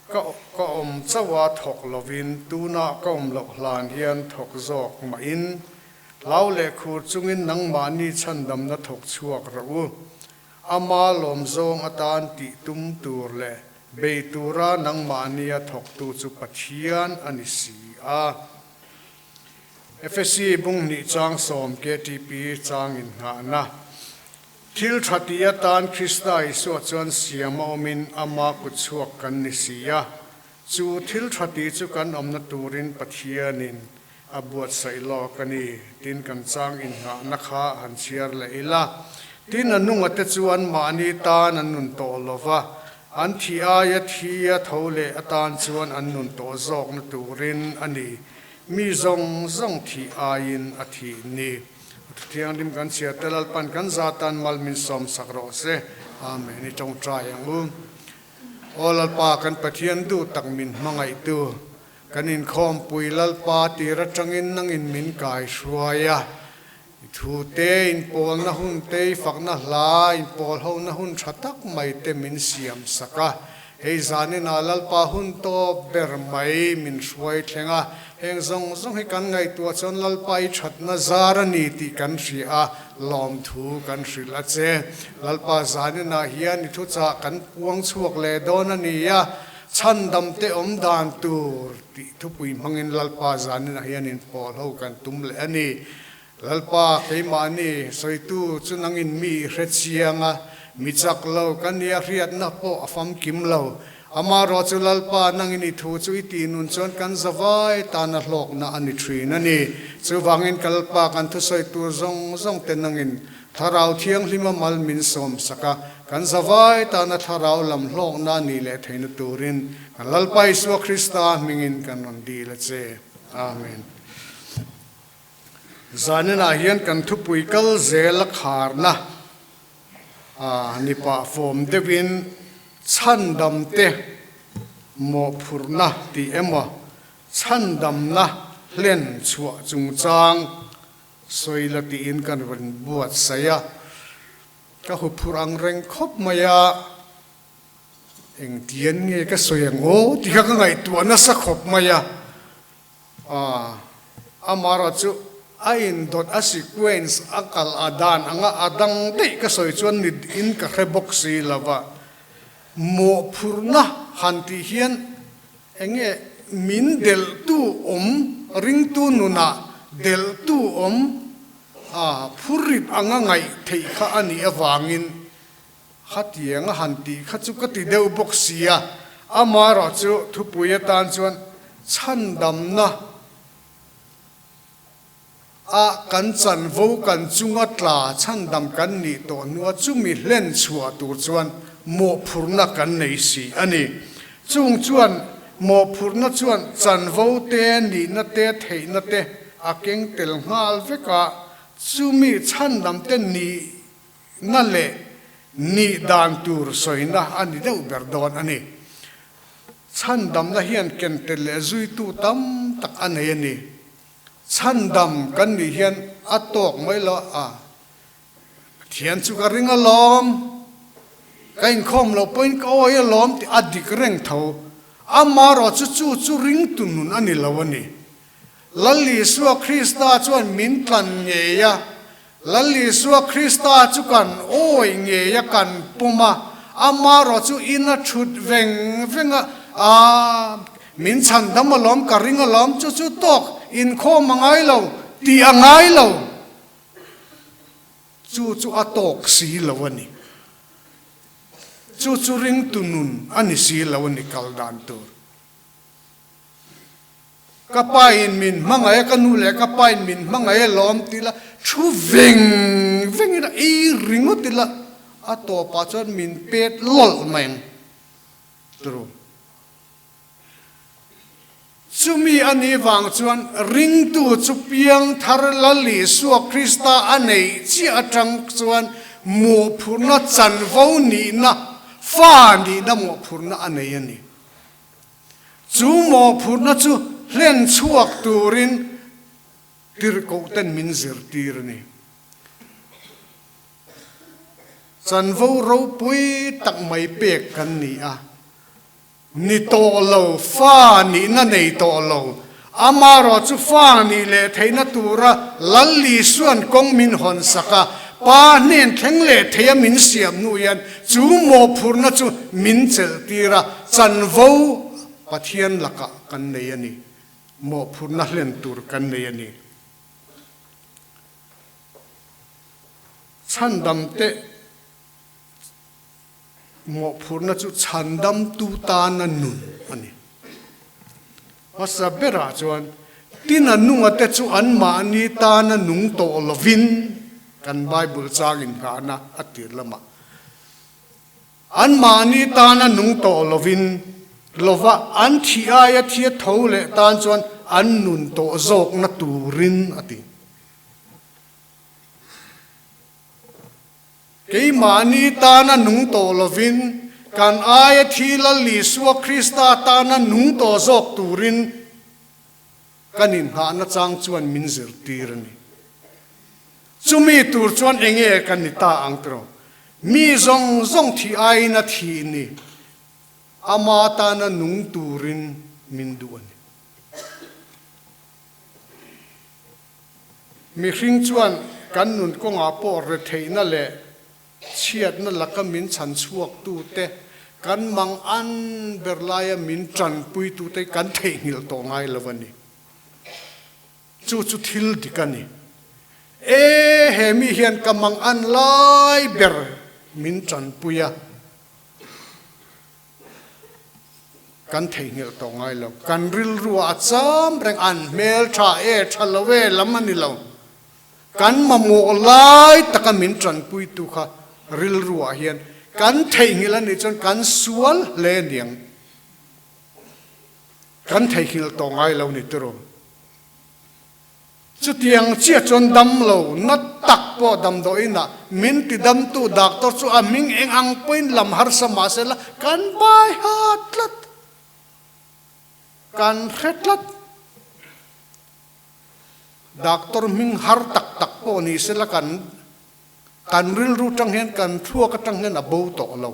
ka ka awm chauh a thawk lovin tunah ka awm loh hlan hian thawk zawk mahin hlau leh khur chungin nangmahni chhandamna thawk chhuak rawh u. Ama lawmzawng atan tih tum tur leh bei tura nangmahnia thawktu chu Pathian a ni si a. Efesi bung hnih chang sawm KTP chang innghahna Thil tha tih atan Krista Isua chuan siam a awmin ama kutchhuak kan ni si a. Chu thil tha tih chu kan awmna turin Pathianin a buatsaih lawk a ni. Tin, kan chang innghahna kha han chhiar leh ila. Tin, a nunga te chu anmahni tan an nun tawh lo va, an thih aia thi a tho leh atan chuan an nun tawh zawkna turin a ni. Mi zawng zawng thih aiin a thih ni. Thuthianghlim kan chhiar te Lalpan kan za tan mal min sawmsak rawh se. Amen. I tawngtai ang u. Aw Lalpa, kan Pathian duh tak min hmangaihtu, kan inkhawmpui Lalpa tir atangin nangin min kai hruai a. I thu te, inpawlna hun te, i fakna hla, inpawl hona hun tha tak mai te min siam sak a. Hei zanin ah Lalpa hun tawp ber mai min hruai thleng a, heng zawng zawng hi kan ngaihtuah chuan Lalpa i thatna zar a ni tih kan hria a, lawmthu kan hrilh a che. Lalpa zanin ah hian i thuchah kan puang chhuak leh dawn a ni a, chhandam te awm dan tur tih thupui hmangin Lalpa zanin ah hian inpawh hlo kan tum leh a ni. Lalpa, keimahni sawitu chu nangin mi i hre chiang a, mi chak lo ka nia hriatna pawh a famkim lo. Amaherawh chu Lalpa, nangin i thu chu i tih nun chuan kan zavai tana hlawkna a ni thin a ni. Chuvangin ka Lalpa, kan thusawi tur zawng zawng te nangin Thlarau Thianghlima mal min sawmsak a, kan zavai tana Thlarau lam hlawkna a nih leh theihna turin kan Lalpa Isua Krista hmingin kan rawn dil a che. Amen. Zaninah hian kan thupui kal zel a kharna a ni pah fawm deuhin chhandamte mawhphurhna tih emaw chhandamna hlen chhuah chungchang sawi la tiin kan rawn buatsaih a, ka huphurh ang reng khawp mai a, engtian nge ka sawi ang aw tih kha ka ngaihtuah nasa khawp mai a. A, amarawh chu a indawt a sequence a kal a dan anga a dang daih ka sawi chuan ni in ka hre bawk si lo va. Mawhphurhna han tih hian eng nge min delhtu awm, ringtu nunah delhtu awm a phurrit anga ngaih theih kha a nih avangin Khatiang a han tih kha chu ka ti deuh bawk si a, amaherawh chu thupui atan chuan chhandamna a kan chanvo kan chunga tla chhandam kan nih tawh hnua chumi hlen chhuah tur chuan mawhphurhna kan nei si a ni. Chung chuan mawhphurhna chuan chanvo te, nihna te, theihna te a keng tel nghal vek a, chumi chhandam te nih Na leh nih dan tur sawina a ni deuh ber dawn a ni. Chhandamna hian kentel leh zuitu tam tak a nei a ni. Chhandam kan nih hian a tawk mai lo a, Pathian chu ka ring alawm, ka inkhawm loh pawhin ka awi alawm tih a dik reng tho. Amaherawh chu chu chu ringtu nun a ni lo a ni. Lal Isua Krista chuan min tlan ngei a, Lal Isua Krista chu kan awi ngei a, kan pawm a, amaherawh chu in a thut veng veng a, Aa, min chhan dam alawm, ka ring alawm, chu chu tawk, inkhawm a ngai lo, tih a ngai lo, chu chu a tawk si lo a ni. Chu chu ringtu nun a ni si lo a ni kal dan tur. Ka pa in min hmangaih a, ka nu leh ka pa in min hmangaih a lawm ti ila, thu veng veng ila, ei ringawt ila, a tawpah chuan min pet lawlh mai ang turu. Chumi a nih vang chuan ringtu chu piangthar Lal Isua Krista a neih chiah atang chuan mawhphurhna chanvo nihna, fa nihna mawhphurhna a nei a ni. Chu mawhphurhna chu hlen chhuak turin tirhkohten min zirtir a ni. Chanvo ropui tak mai pek kan ni a, ni tawh lo, fa nihna nei tawh lo, amaherawh chu fa nih leh theihna tura Lal Isua'n kawng min hawn sak a, Pa hnen thleng leh theia min siam hnu hian chu mawhphurhna chu min chelh tir a, chanvo Pathian lakah kan nei a ni. Mawhphurhna hlen tur kan nei a ni. Chhandam teh mawhphurhna chu chhandamtu tana nun a ni. Hmasa berah chuan tina nunga te chu anmahni tana nung tawh lovin kan Bible chang inghahna a tir lamah anmahni tana nung tawh lovin lova an thih aia thia tho leh tan chuan an nun tawh zawkna turin a ti. Keimahni tana nung tawh lovin, kan aia thi Lal Isua Krista tana nung tawh zawk turin kan inhnahna chang chuan min zirtir a ni. Chumi tur chuan enge kan ni ta ang tiraw? Mi zawng zawng thih aiin a thih ni. Ama tana nung turin min duh a ni. Mihring chuan kan nun kawngah pawh retheihna leh chhiatna laka min chhan chhuaktute, kan mang an ber laia min tanpuitute kan theihnghilh tawh ngai lo a ni. Chu chu thil dik a ni. E, he mi hian ka mang an lai ber min tanpui a. Kan theihnghilh tawh ngai lo. Kan rilruah a cham reng, an hmel tha e, tha lo e lam a ni lo. Kan mamawh lai taka min tanpuitu kha rilruah hian kan theihnghilh a nih chuan kan sual hle niang. Kan theihnghilh tawh ngai lo ni tiraw. Chutiang chiah chuan dam lo na tak pawh damdawiin ah min ti damtu doctor chu a hming eng ang pawhin lam harsa mah se la kan bai ha tlat, kan hre tlat. Doctor hming har tak tak pawh ni se la kan kan rilru tang hian kan thluak atang hian a bo tawh lo.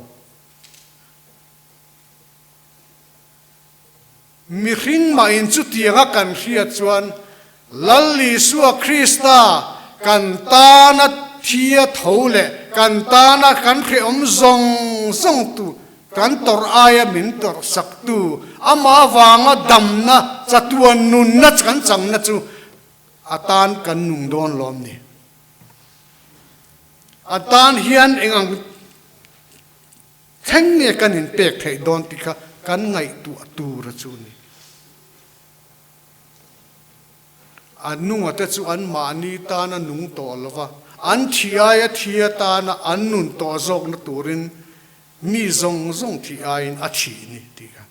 Mihring mahin chutianga kan hriat chuan Lal Isua Krista kan tana thi a tho leh kan tana kan hrehawm zawng zawng tu, kan tawrh aia min tawrh sak tu, amah avanga damna, chatuan nunna kan changna chu a tan kan nung dawn lawm ni. A tan hian eng ang Thleng nge kan inpek theih dawn tih kha kan ngaihtuah tur a chu ni. A nunga te chu an mahni tana nung tawh lo va, an thi aia thi atana an nun tawh zawkna turin mi zawng zawng thih aiin a thih ni tih kha.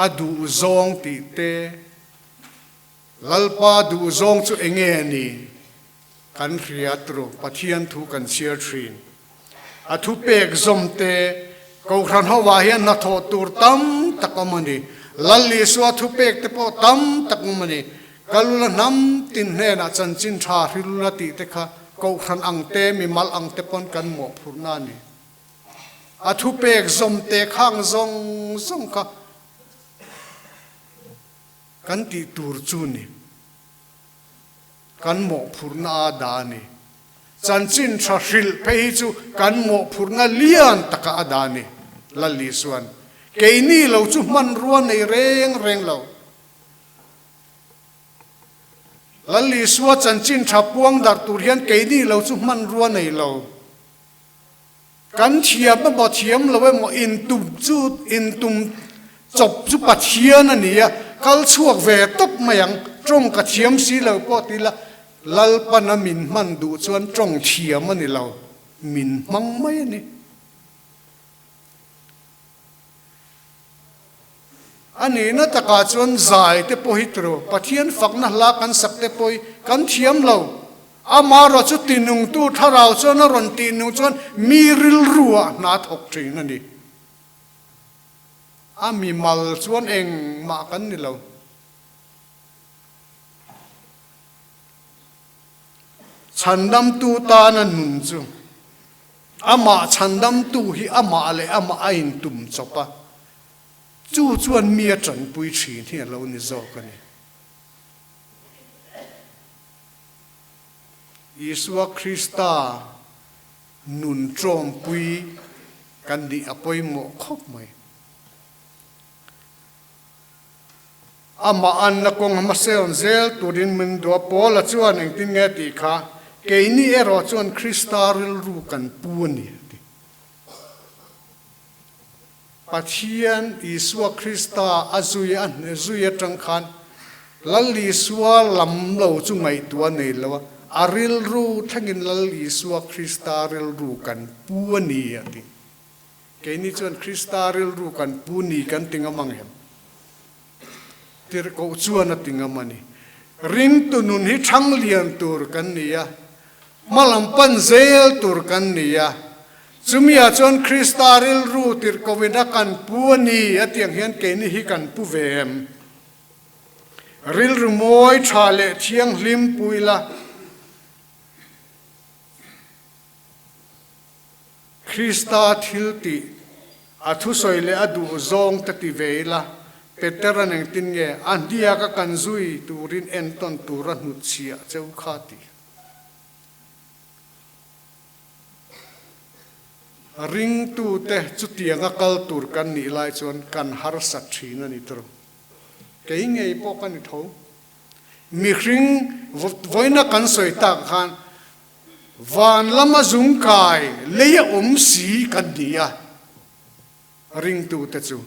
A duh zawng tih te. Lalpa duhzawng chu enge a ni? Kan hriat ru, Pathian thu kan chhiar thin. A thupek zawm te, Kohhran hovah hian hnathawh tur tam tak awm a ni. Lal Isua thupek te pawh tam tak awm a ni. Kalula hnam tin hnenah chanchin tha hrilula tih te kha Kohhran ang te, mimal ang te pawn kan mawhphurhna a ni. A thupek zawm te khang zawng zawng kha Kan tih tur chu ni. Kan mawhphurhna a dah a ni. Chanchin tha hrilh phei hi chu kan mawhphurhna lian taka a dah a ni, Lalli chuan. Keini lo chu hmanrua nei reng reng lo. Lalli Sua chanchin tha puang darh tur hian keini lo chu hmanrua nei lo. Kan thiam emaw thiam lo emaw intum chu intum chawp chu Pathian a ni a, kal chhuak ve tawp mai ang, tawng ka thiam si lo pawh ti ila Lalpana min hman duh chuan tawng thiam a ni lo, min hmang mai a ni. A nihna takah chuan zai te pawh hi turu, Pathian fakna hla kan sak te pawh hi kan thiam lo. Amaherawh chu tinungtu thlarau chuan a rawn tihnung chuan mi rilruah hna thawk thin a ni. A mimal chuan engmah kan ni lo. Chhandamtu tana nun chu amah chhandamtu hi amah leh amah a intum chawp a, chu chuan mi a tanpui thin hi a lo ni zawk a ni. Isua Krista nun tawmpui kan nih a pawimawh khawp mai. Amah anna kawng hmasawn zel turin min duh a, Paula chuan engtin nge tih kha, Keini erawh chuan Krista rilru kan pu a ni, a ti. Pathian Isua Krista a zui a hne zui atang khan Lal Isua lam lo chu ngaihtuah a nei lo a, a rilru thlengin Lal Isua Krista rilru kan pu a ni, a ti. Keini chuan Krista rilru kan pu ni kan ti ngam ang em? Tirhkoh chuan a ti ngam a ni. Ringtu nun hi thang lian tur kan ni a, hmalam pan zel tur kan ni a. Chumi ah chuan Krista rilru tirhkohin a kan pu a ni a tih ang hian keini hi kan pu ve em? Rilru mawi tha leh thianghlim pu ila. Krista thiltih, a thusawi leh a duh zawng te ti ve ila, Petera'n engtin nge a hniaka kan zui turin entawn tur a hnutchhiah cheu kha ti. Ringtute chutianga kal tur kan nih lai chuan kan harsat thin a ni tawrh. Kei ngei pawh ka ni tho. Mihring vawiina kan sawi tak khan van lama zungkai lei a awm si kan ni a, ringtute chu.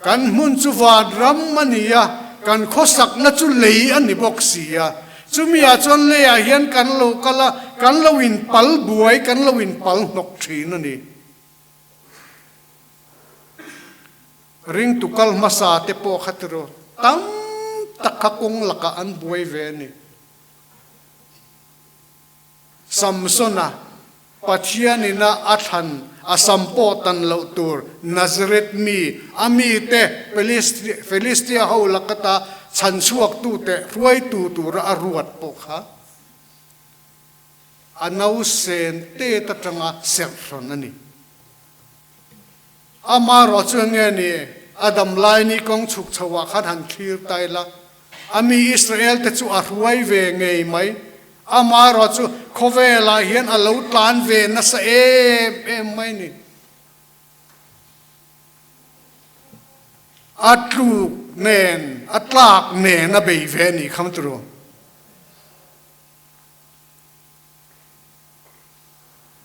Kan hmun chu van ram a ni a, kan khawsakna chu lei a ni bawk si a. Chumi ah chuan leiah hian kan lo kal a, kan lo inpal buai, kan lo inpal hnawk thin a ni. Ringtu kal hmasa te pawh kha tiraw tam tak kha kawng lakah an buai ve a ni. Samsona, Pathianina a thlan a sam pawh tan loh tur Nazareth mi, a mite Philistia ho lakata chhanchhuaktute hruaitu tura a ruat pawh kha a nausen tet atanga serhhran a ni. Amaherawh chu eng nge ni? A dam lai ni kawng chhuk chho ah khan han thlir ta ila, a mi Israel te chu a hruai ve ngei mai. Amaherawh chu khawvel ah hian a lo tlan ve nasa em em mai ni. A tluk nen, a tlak nen a bei ve nih kha turu.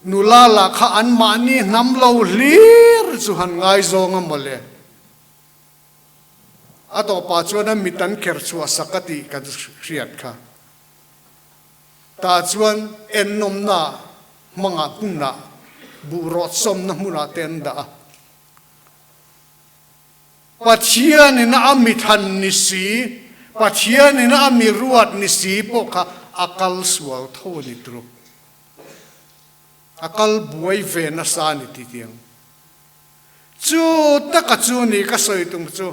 Nula lah kha anmahni hnam lo hlir chu han ngaizawng a mawle. A tawpah chuan a mit an kher chhuah sak a tih kan hriat kha. Tah chuan ennawmna hmangah hmunah buh rawtsawmna hmunah te an dah a. Pathianin a mi than ni si, Pathianin a mi ruat ni si pawh kha a kal sual tho a ni turu. A kal buai ve nasa a ni ti tiang. Chu taka chu ni ka sawi tum chu,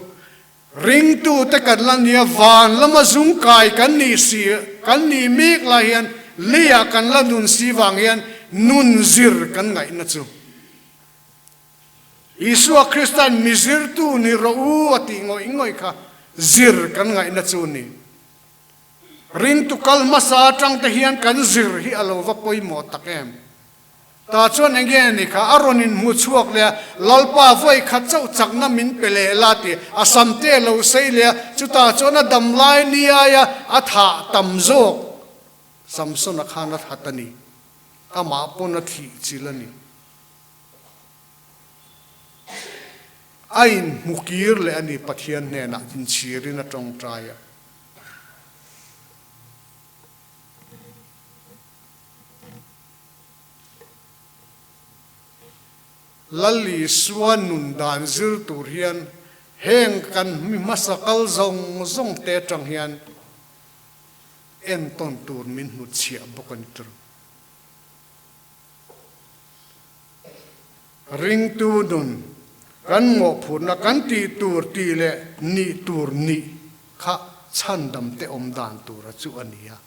ringtute kan la nia van lama zung kai kan nih si, kan nih mek lai hian leiah kan la nun si vang hian nun zir kan ngaihna chu. Isua Krista'n mi zirtu ni rawh u a tih ngawih ngawih kha zir kan ngaihna chu ni. Ringtu kal hmasa atang te hian kan zir hi a lo va pawimawh tak em? Tah chuan eng nge ni kha a rawn inhmu chhuak leh a, Lalpa vawi khat chauh chakna min pe leh la tih a sam te a lo sei leh a, chutah chuan a dam lai ni aia a thah tam zawk Samsona khan a that a ni. Amah pawn a thih chil a ni. A inhmu kir leh a ni Pathian hnenah inchhirin a tawngtai a. Lal Isua nun dan zir tur hian heng kan mi hmasa kal zawng zawng te atang hian entawn tur min hnutchhiah bawk a ni tur. Ringtu nun kan mawhphurhna kan tih tur tih leh nih tur nih kha chhandam te awm dan tura chu a ni a.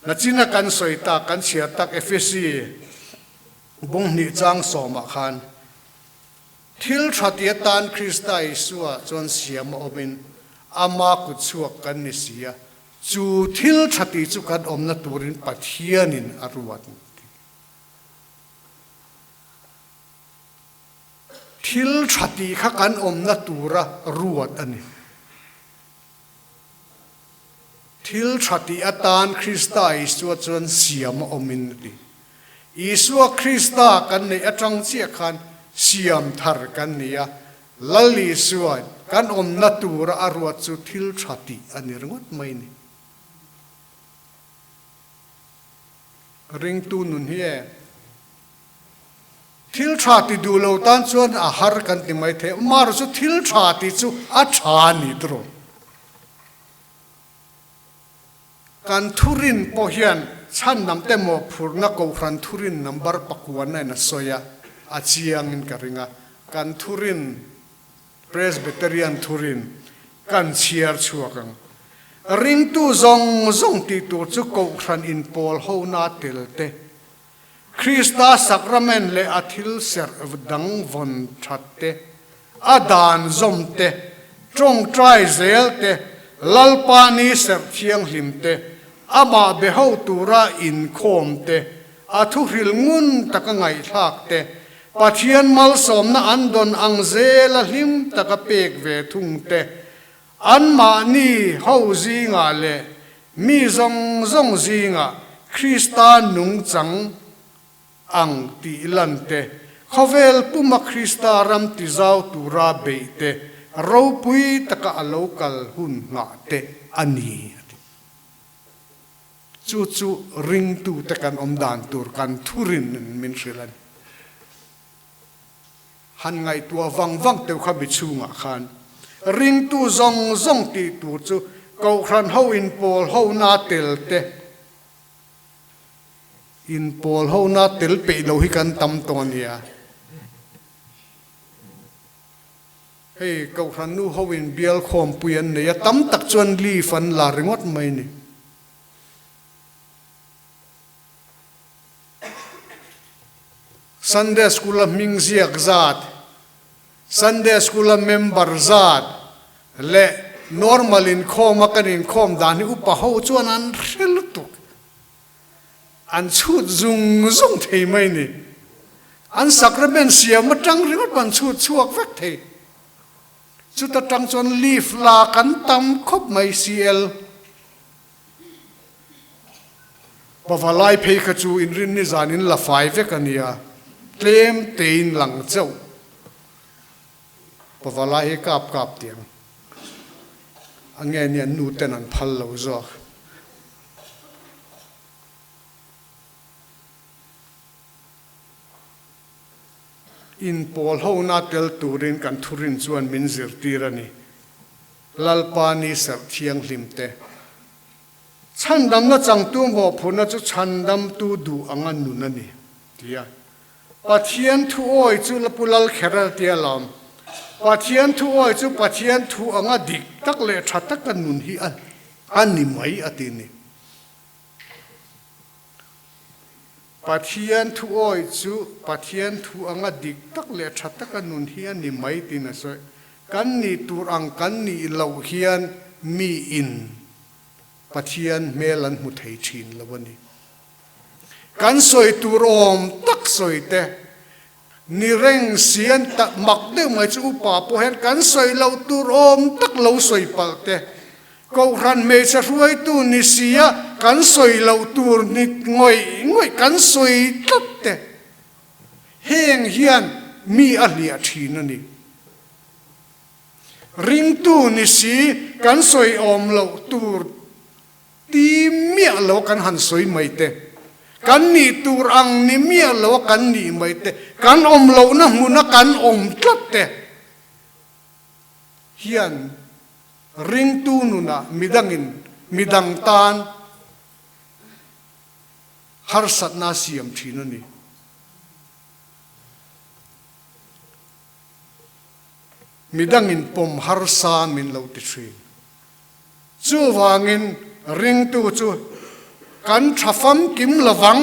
Nachina kan sawi tak, kan chhiar tak Efesi bung hnih chang sawmah khan thil tha ti atan Krista Isua chuan siam a awmin ama kutchhuak kan ni si a, Chu thil tha tih chu kan awmna turin Pathianin a ruat ti. Thil tha tih kha kan awmna tura ruat a ni. Thil tha tih atan Krista Isua chuan siam a awmin a ti. Isua Krista kan neih atang chiah khan siam thar kan ni a, Lal Isuain kan awmna tura a ruat chu thil tha tih a ni ringawt mai ni. Ringtu nun hi e. Thil tha ti duh lo tan chuan a har kan ti mai thei. Amaherawhchu chu thil tha tih chu a tha a ni tiraw. Kan thurin pawh hian chhan nam te mawhphurhna Kohhran thurin number pakuana in a sawi a, a chiangin ka ring a. Kan thurin, Presbyterian thurin kan chhiar chhuak ang. Ringtu zawng zawng tih tur chu Kohhran inpawl hona tel te. Krista sakramen leh a thil serh dang vawn that te, a dan zawm te, tawngtai zel te, Lalpa ni serh thianghlim te, amah be ho tura inkhawm te, a thuhril ngun taka ngaihthlak te, Pathian malsawmna an dawn ang zela hlim taka pek ve thung te, anmahni ho zingah leh mi zawng zawng zingah Krista nungchang ang tih lan te, khawvel puma Krista ram tizau tura beih te, ropui taka a lo kal hun nghah te a ni, a ti. Chu chu ringtute kan awm dan tur kan thurin min hrilh a ni. Han ngaihtuah vang vang teuh kha mi chhungah khan ringtu zawng zawng tih tur chu Kohhran ho inpawl hona tel te, inpawl hona tel peih lo hi kan tam tawh a nia. Hei Kohhran nu ho in bial khawmpui an nei a, tam tak chuan leave an la ringawt mai ni. Sunday School a hming ziak zat, Sunday School a member zat leh normal inkhawm a kan inkhawm dan hi upa ho chuan an hre lutuk. An chhut zung zung thei mai ni. An sacrament siam atang ringawt pawh an chhut chhuak vek thei. Chuta tang chuan leave la kan tam khawp mai CL. Pavalai phei kha chu inrinni zan in la fai vek a nia, tlem tein lang chauh. Pavalai hi kap kap tiang a nge nia nu ten an phal lo zawk. Inpawl hona tel turin kan thurin chuan min zirtir a ni. Lalpa ni serh thianghlim te. Chhandamna changtu mawhphurhna chu chhandamtu duh anga nun a ni, ti a. Pathian thu awi chu Pu Lalkheral tia lawm. Pathian thu awi chu Pathian thu anga dik tak leh tha taka nun hi a ni mai a ti ni. Pathian thu awi chu Pathian thu anga dik tak leh tha taka nun hi a ni mai tiin a sawi. Kan nih tur ang kan nih loh hian miin Pathian hmel an hmu thei thin lo a ni. Kan sawi tur awm tak sawi te, ni reng si an tak mak deuh mai chu upa pawh hian kan sawi loh tur awm tak lo sawi palh te, Kohhran hmeichhe hruaitu ni sia kan sawi loh tur ni ngawih ngawih kan sawi tlat te, heng hian mi a hliah thin a ni. Ringtu ni si kan sawi awm loh tur ti miah lo kan han sawi mai te, kan nih tur ang ni miah lo a kan nih mai te, kan awm lohna hmuna kan awm tlat te hian ringtu nunah midangin midang tan harsatna a siam thin a ni. Midangin pawm harsa min lo ti thin. Chuvangin ringtu chu kan tha famkim lovang,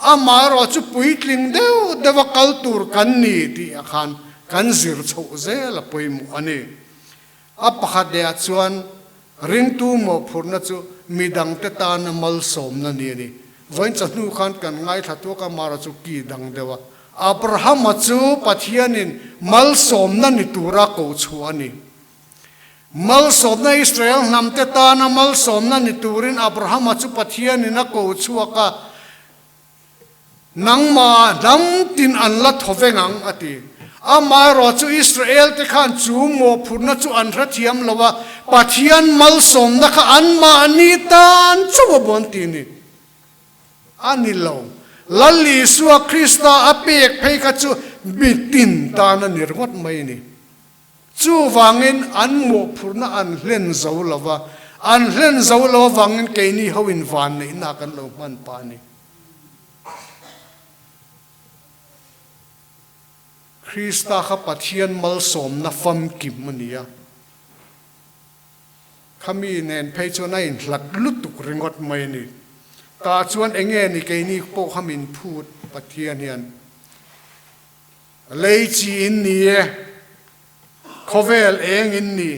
amaherawh chu puitling deuh deuha kal tur kan ni tih ah khan kan zir chhoh zel a pawimawh a ni. A pakhat lehah chuan ringtu mawhphurhna chu midangte tana malsawmna ni a ni. Vawiin chawhnu khan kan ngaithla tuak a, Mara chu ki dang deuh a. Abrahama chu Pathianin malsawmna ni tura koh chhuah a ni. Malsawmna Israel hnamte tana malsawmna ni turin Abrahama chu Pathianin a koh chhuak a, Nangmah hnam tin an la thaw veng ang, a ti. Amaherawh chu Israel te khan chu mawhphurhna chu an hrethiam lo a, Pathian malsawmna kha anmahni tan chauh a bawn ti ni. A ni lo. Lal Isua Krista a pek phei kha chu mi tin tan a ni ringawt mai a ni. Chuvangin an mawhphurhna an hlen zo lo va, an hlen zo lo avangin keini ho in vanneihna kan lo hman pah a ni. Krista kha Pathian malsawmna famkim a ni a, khami nen phei chuan a inhlat lutuk ringawt mai a ni. Tah chuan enge ni keini pawh kha min phut. Pathian hian lei chi in ni e, khawvel eng in ni,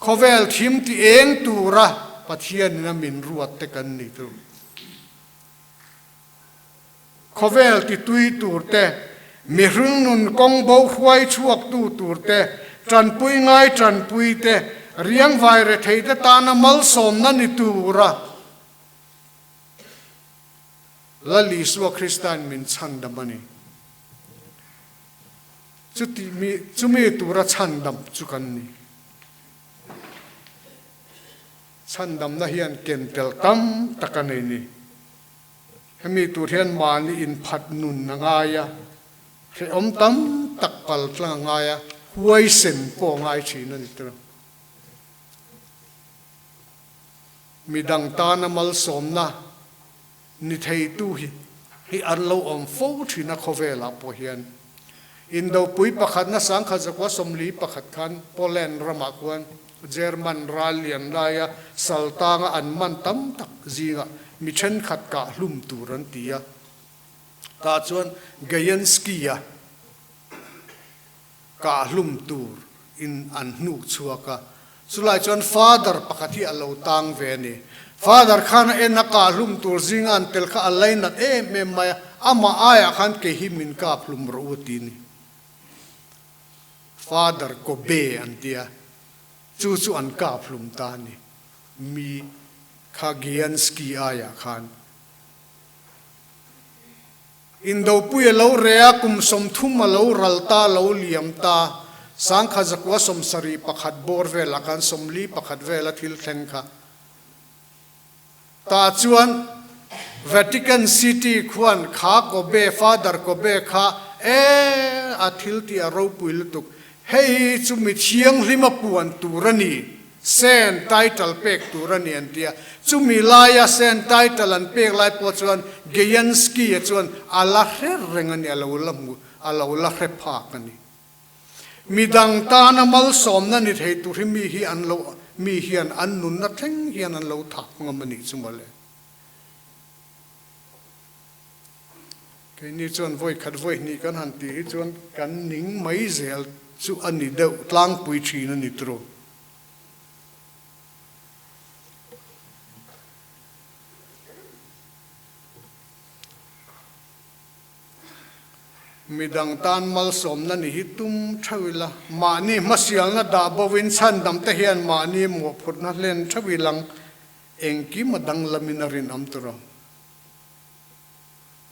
khawvel thim ti eng tura Pathian in a min ruat te kan ni chu. Khawvel ti tui tur te, mihring nun kawng bo hruai chhuak tu tur te, tanpui ngai tanpui te, riangvai rethei te tana malsawmna ni tura Lal Isua Krista'n min chhandam a ni. Chuti mi, chumi tura chhandam chu kan ni. Chhandamna hian ken tel tam tak a nei ni. Hemi tur hian mahni inphat nun a ngai a, hrehawm tam tak pal tlang a ngai a, huaisen pawh a ngai thin a ni tawh. Midang tana malsawmna ni theitu hi hi an lo awm fo thin a khawvelah pawh hian. Indopui pakhatna 1941 khan Poland ramah khuan German ral lian laia saltanga an man tam tak zingah mi thenkhat kah hlum tur an ti a. Tah chuan Gainsky-a kah hlum tur in an hnuk chhuak a. Chulai chuan Father pakhat hi a lo tang ve a ni. Father khan a en a kah hlum tur zinga an tel kha a lainat em em mai a, amah aiah khan kei hi min kap hlum rawh u a ti a ni. Father Kobe an ti a, chu chu an kap hlum ta a ni. Mi kha Gianski aiah khan Indopui a lo reh a, kum 30 a lo ral ta, a lo liam ta. 1971 bawr velah khan 41 vela thil thleng kha. Tah chuan Vatican City khuan kha Kobe, Father Kobe kha e a thil tih a ropui lutuk. Hei hi chu mi thianghlim a puan tur a ni, Saint title pek tur a ni an ti a. Chumi laia Saint title an pek lai pawh chuan Gainsky-a chuan a la hre reng a ni, a lo la hmu, a lo la hre phak a ni. Midang tana malsawmna ni thei tur hi mi hi an lo, mi hian an nunna thleng hian an lo thak ngam a nih chu mawle. Keini chuan vawi khat vawi hnih kan han tih hi chuan kan ning mai zel chu a ni deuh tlangpui thin a ni turu. Midang tan malsawmna ni hi tum theuh ila, mahni hmasialna dah bovin chhandam te hian mahni mawhphurhna hlen theuh ilang engkim a danglamin a rinawm tur ang.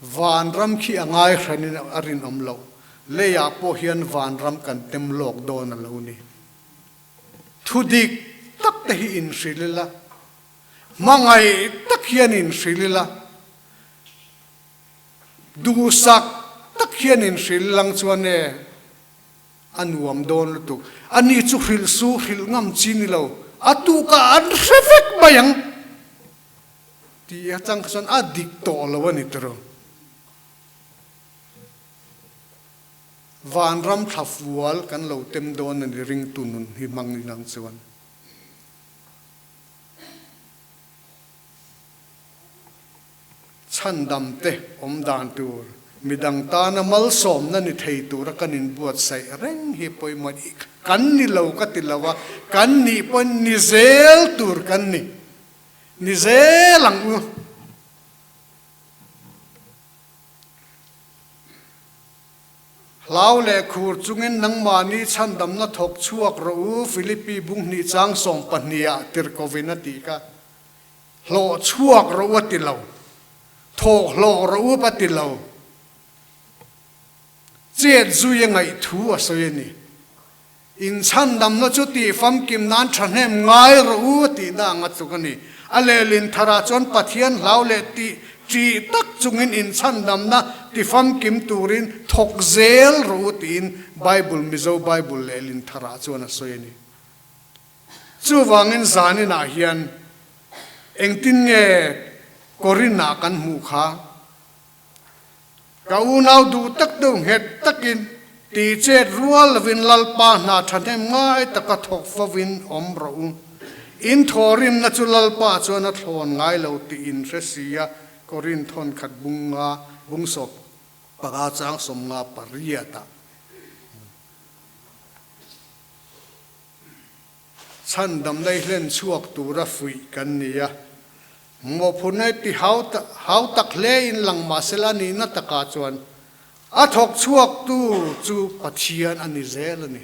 Vanram khi a ngai hranin a rinawm loh. Leiah pawh hian vanram kan tem lawk dawn a lo ni. Thu dik tak te hi inhrilh ila, hmangaih tak hian inhrilh ila, duhsak tak hian inhrilh lang chuan e a nuam dawn lutuk. Ani chu hrilh su hrilh ngam chi ni lo, a tukah an hre vek mai ang. Tih atang kha chuan a dik tawh lo a ni tawh. Vanram thla fual kan lo tem dawn a ni ringtu nun hi hmang inang chuan. Chhandam te awm dan tur, midang tana malsawmna ni thei tura kan inbuatsaih reng hi pawimawh kan ni lo ka ti lo a, kan nih pawhin ni zel tur kan ni. Ni zel ang u. Hlau leh khur chungin nangmahni chhandamna thawk chhuak rawh u, Philippi bung hnih chang 12 ah tirhkovin a tih kha. Hlawh chhuak rawh u a ti lo. Thawk hlawh rawh u a ti lo. Chet zui a ngaih thu a sawi a ni. Inchhandamna chu tih famkim nan thahnem ngai rawh u a tihna ang a tluk a ni. A lehlin tharah chuan Pathian hlau leh tih ṭih tak chungin inchhandamna ti famkim turin thawk zel rawh u tiin Bible Mizo Bible lehlin tharah chuan a sawi a ni. Chuvangin zaninah hian engtin nge Korinah kan hmuh kha? Ka unau duh tak deuh nghet takin ti chet rual lovin Lalpa hna thahnem ngai taka thawk fovin awm rawh u. In thawhrimna chu Lalpa chuan a thlawn ngai lo tih in hre si a, Korinth thawn khat bung nga bung 15 chang 58 ah. Chhandamna i hlen chhuak tura fuih kan ni a, mawhphurhna i ti hau hau tak hle in lang mahsela nihna takah chuan a thawk chhuaktu chu Pathian a ni zel a ni.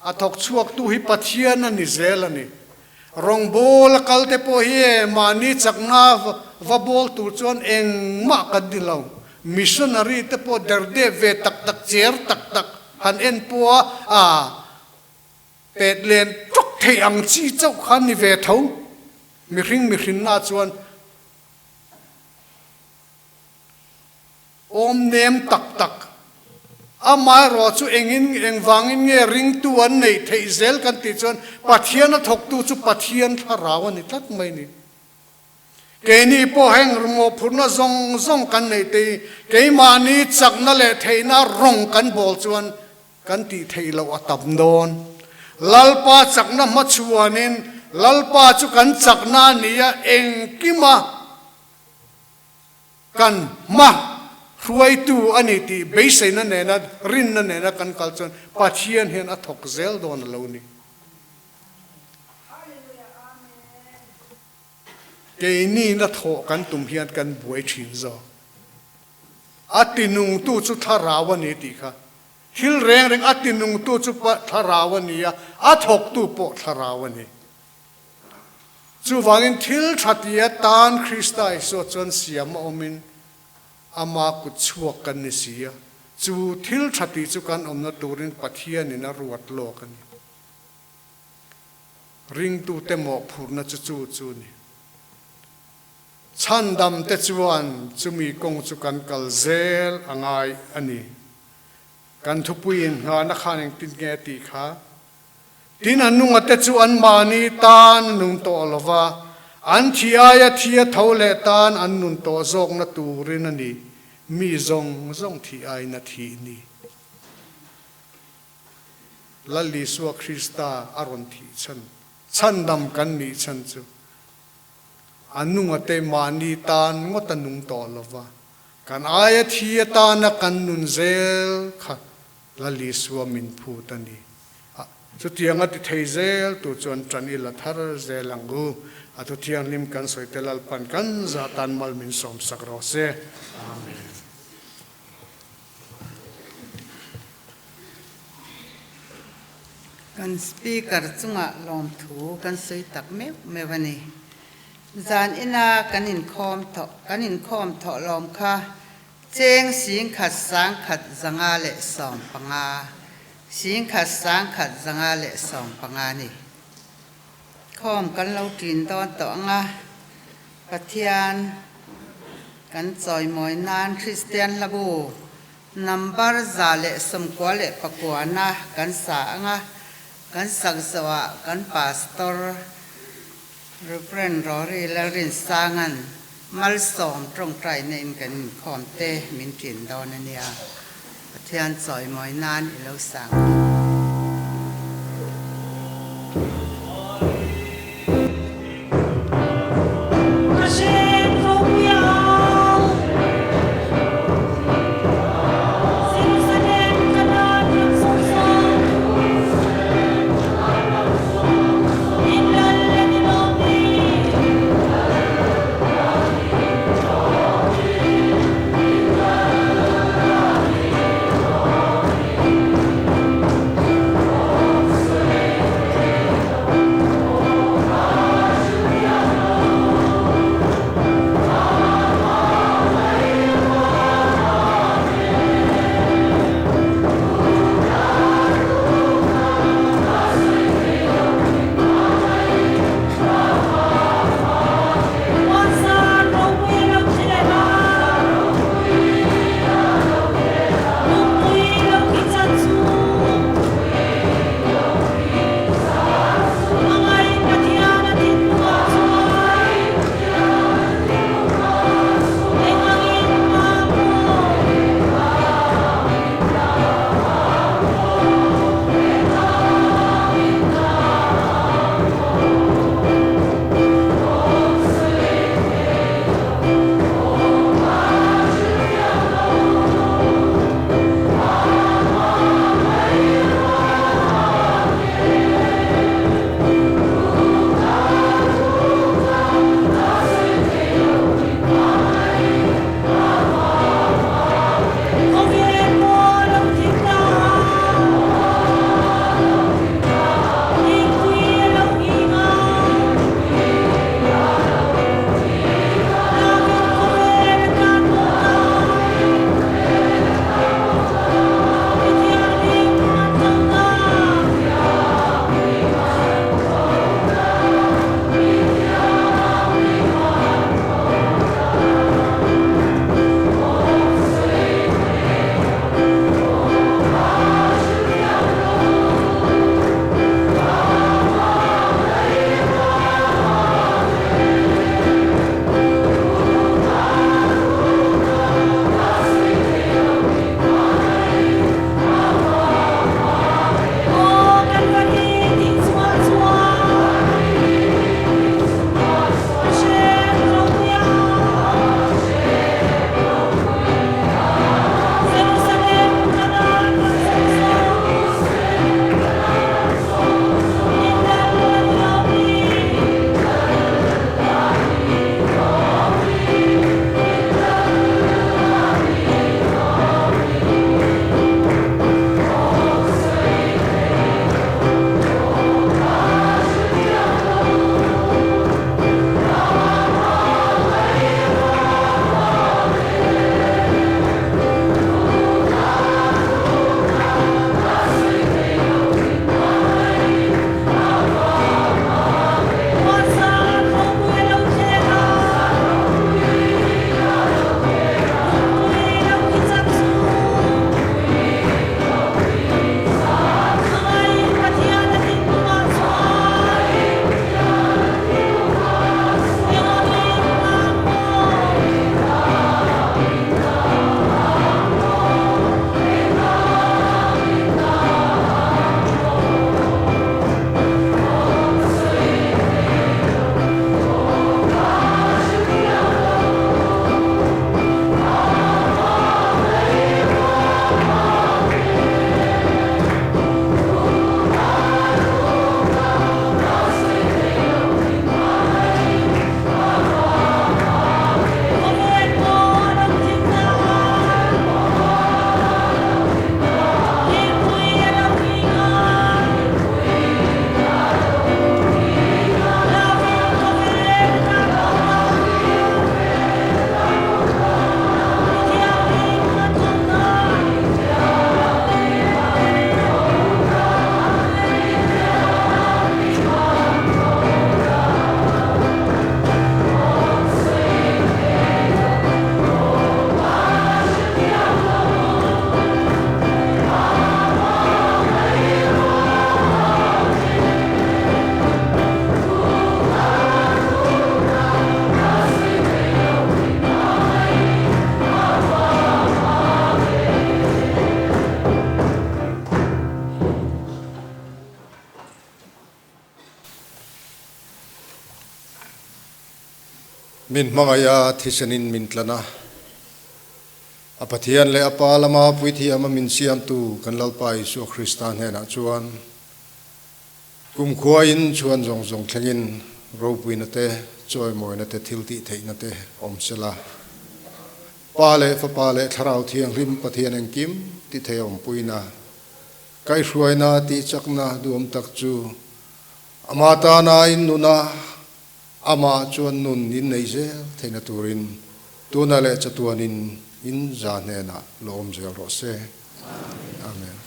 A thawk chhuaktu hi Pathian a ni zel a ni. Rawngbâwl a kal te pawh hi e mahni chakna va bâwl tur chuan engmah kan ni lo. Missionary te pawh derdep ve tak tak, cher tak tak han en pawha a pet len ṭawk thei ang chi chauh kha ni ve tho. Mihring mihrinna chuan Awm nem tak tak. Amaherawh chu engin engvangin nge ringtu an neih theih zel kan tih chuan Pathian a thawktu chu Pathian thlarau a ni tlat mai ni. Keini pawh heng mawhphurhna zawng zawng kan neih te hi keimahni chakna leh theihna rawng kan bawl chuan kan tih theih loh a tam dawn. Lalpa chakna hmachhuanin Lalpa chu kan chakna a ni a, engkima Kan hma hruaitu a ni tih beiseina nena rinna nena kan kal chuan Pathian hian a thawk zel dawn a lo ni. Keini na thawh kan tum hian kan buai thin zawk. A tinungtu chu thlarau a ni tih kha. Thil reng reng a tinungtu chu thlarau a ni a, a thawktu pawh thlarau a ni. Chuvangin thil tha tia tan Krista Isua chuan siam a awmin ama kut chhuak kan ni si a, chu thil tha tih chu kan awmna turin Pathianin a ruat lawk a ni. Ringtute mawhphurhna chu chu chu ni. Chhandamte chuan chumi kawng chu kan kal zel a ngai a ni. Kan thupuiin nghahna khan engtin nge a tih kha? Tin, a nungate chu anmahni tan a nun tawh lo va, an thi aia thi a tho leh tan an nun tawh zawkna turin a ni, mi zawng zawng thih aiin a thih ni. Lal Isua Krista a rawn thih chhan, chhandam kan nih chhan chu a nungate mahni tan ngawt a nung tawh lo va, kan aia thi atana kan nun zel kha Lal Isua min phut a ni. A, chutiang a ti thei zel tur chuan ṭan i la thar zel ang u. A thu thianghlim kan sawi te Lalpan kan zah tan mal min sawm sak rawh se. Amen. Kan Speaker chungah lawmthu kan sawi tak meuh meuh a ni. Zan ina kan inkhawm thawh kan inkhawm thawh lawm kha Cheng singkhat sangkhat 515, singkhat sangkhat 515 ni. Khawm kan lo ṭin dawn tawh ang a, Pathian kan chawimawi nan Kristian hlabu number 199 na kan sa ang a, kan sak zawhah kan Pastor Rev. Rory Lalrinsanga'n malsawm tawngtaina in kan inkhawm te min ṭin dawn a nia. Pathian chawimawi nan i lo sang ang. Min hmangaih a, thisenin min tlan a. A Pathian leh a Pa lama puithiam a min siamtu kan Lalpa Isua Krista hnenah chuan kumkhuain chhuan zawng zawng thlengin ropuina te, chawimawina te, thiltih theihna te awm sela. Pa leh Fapa leh Thlarau Thianghlim Pathian engkim ti thei awmpuina, kaihhruaina tihchakna duhawm tak chu Ama tana in nuna Amah chuan nun in nei zel theihna turin tuna leh chatuanin in za hnenah lo awm zel rawh se. Amen.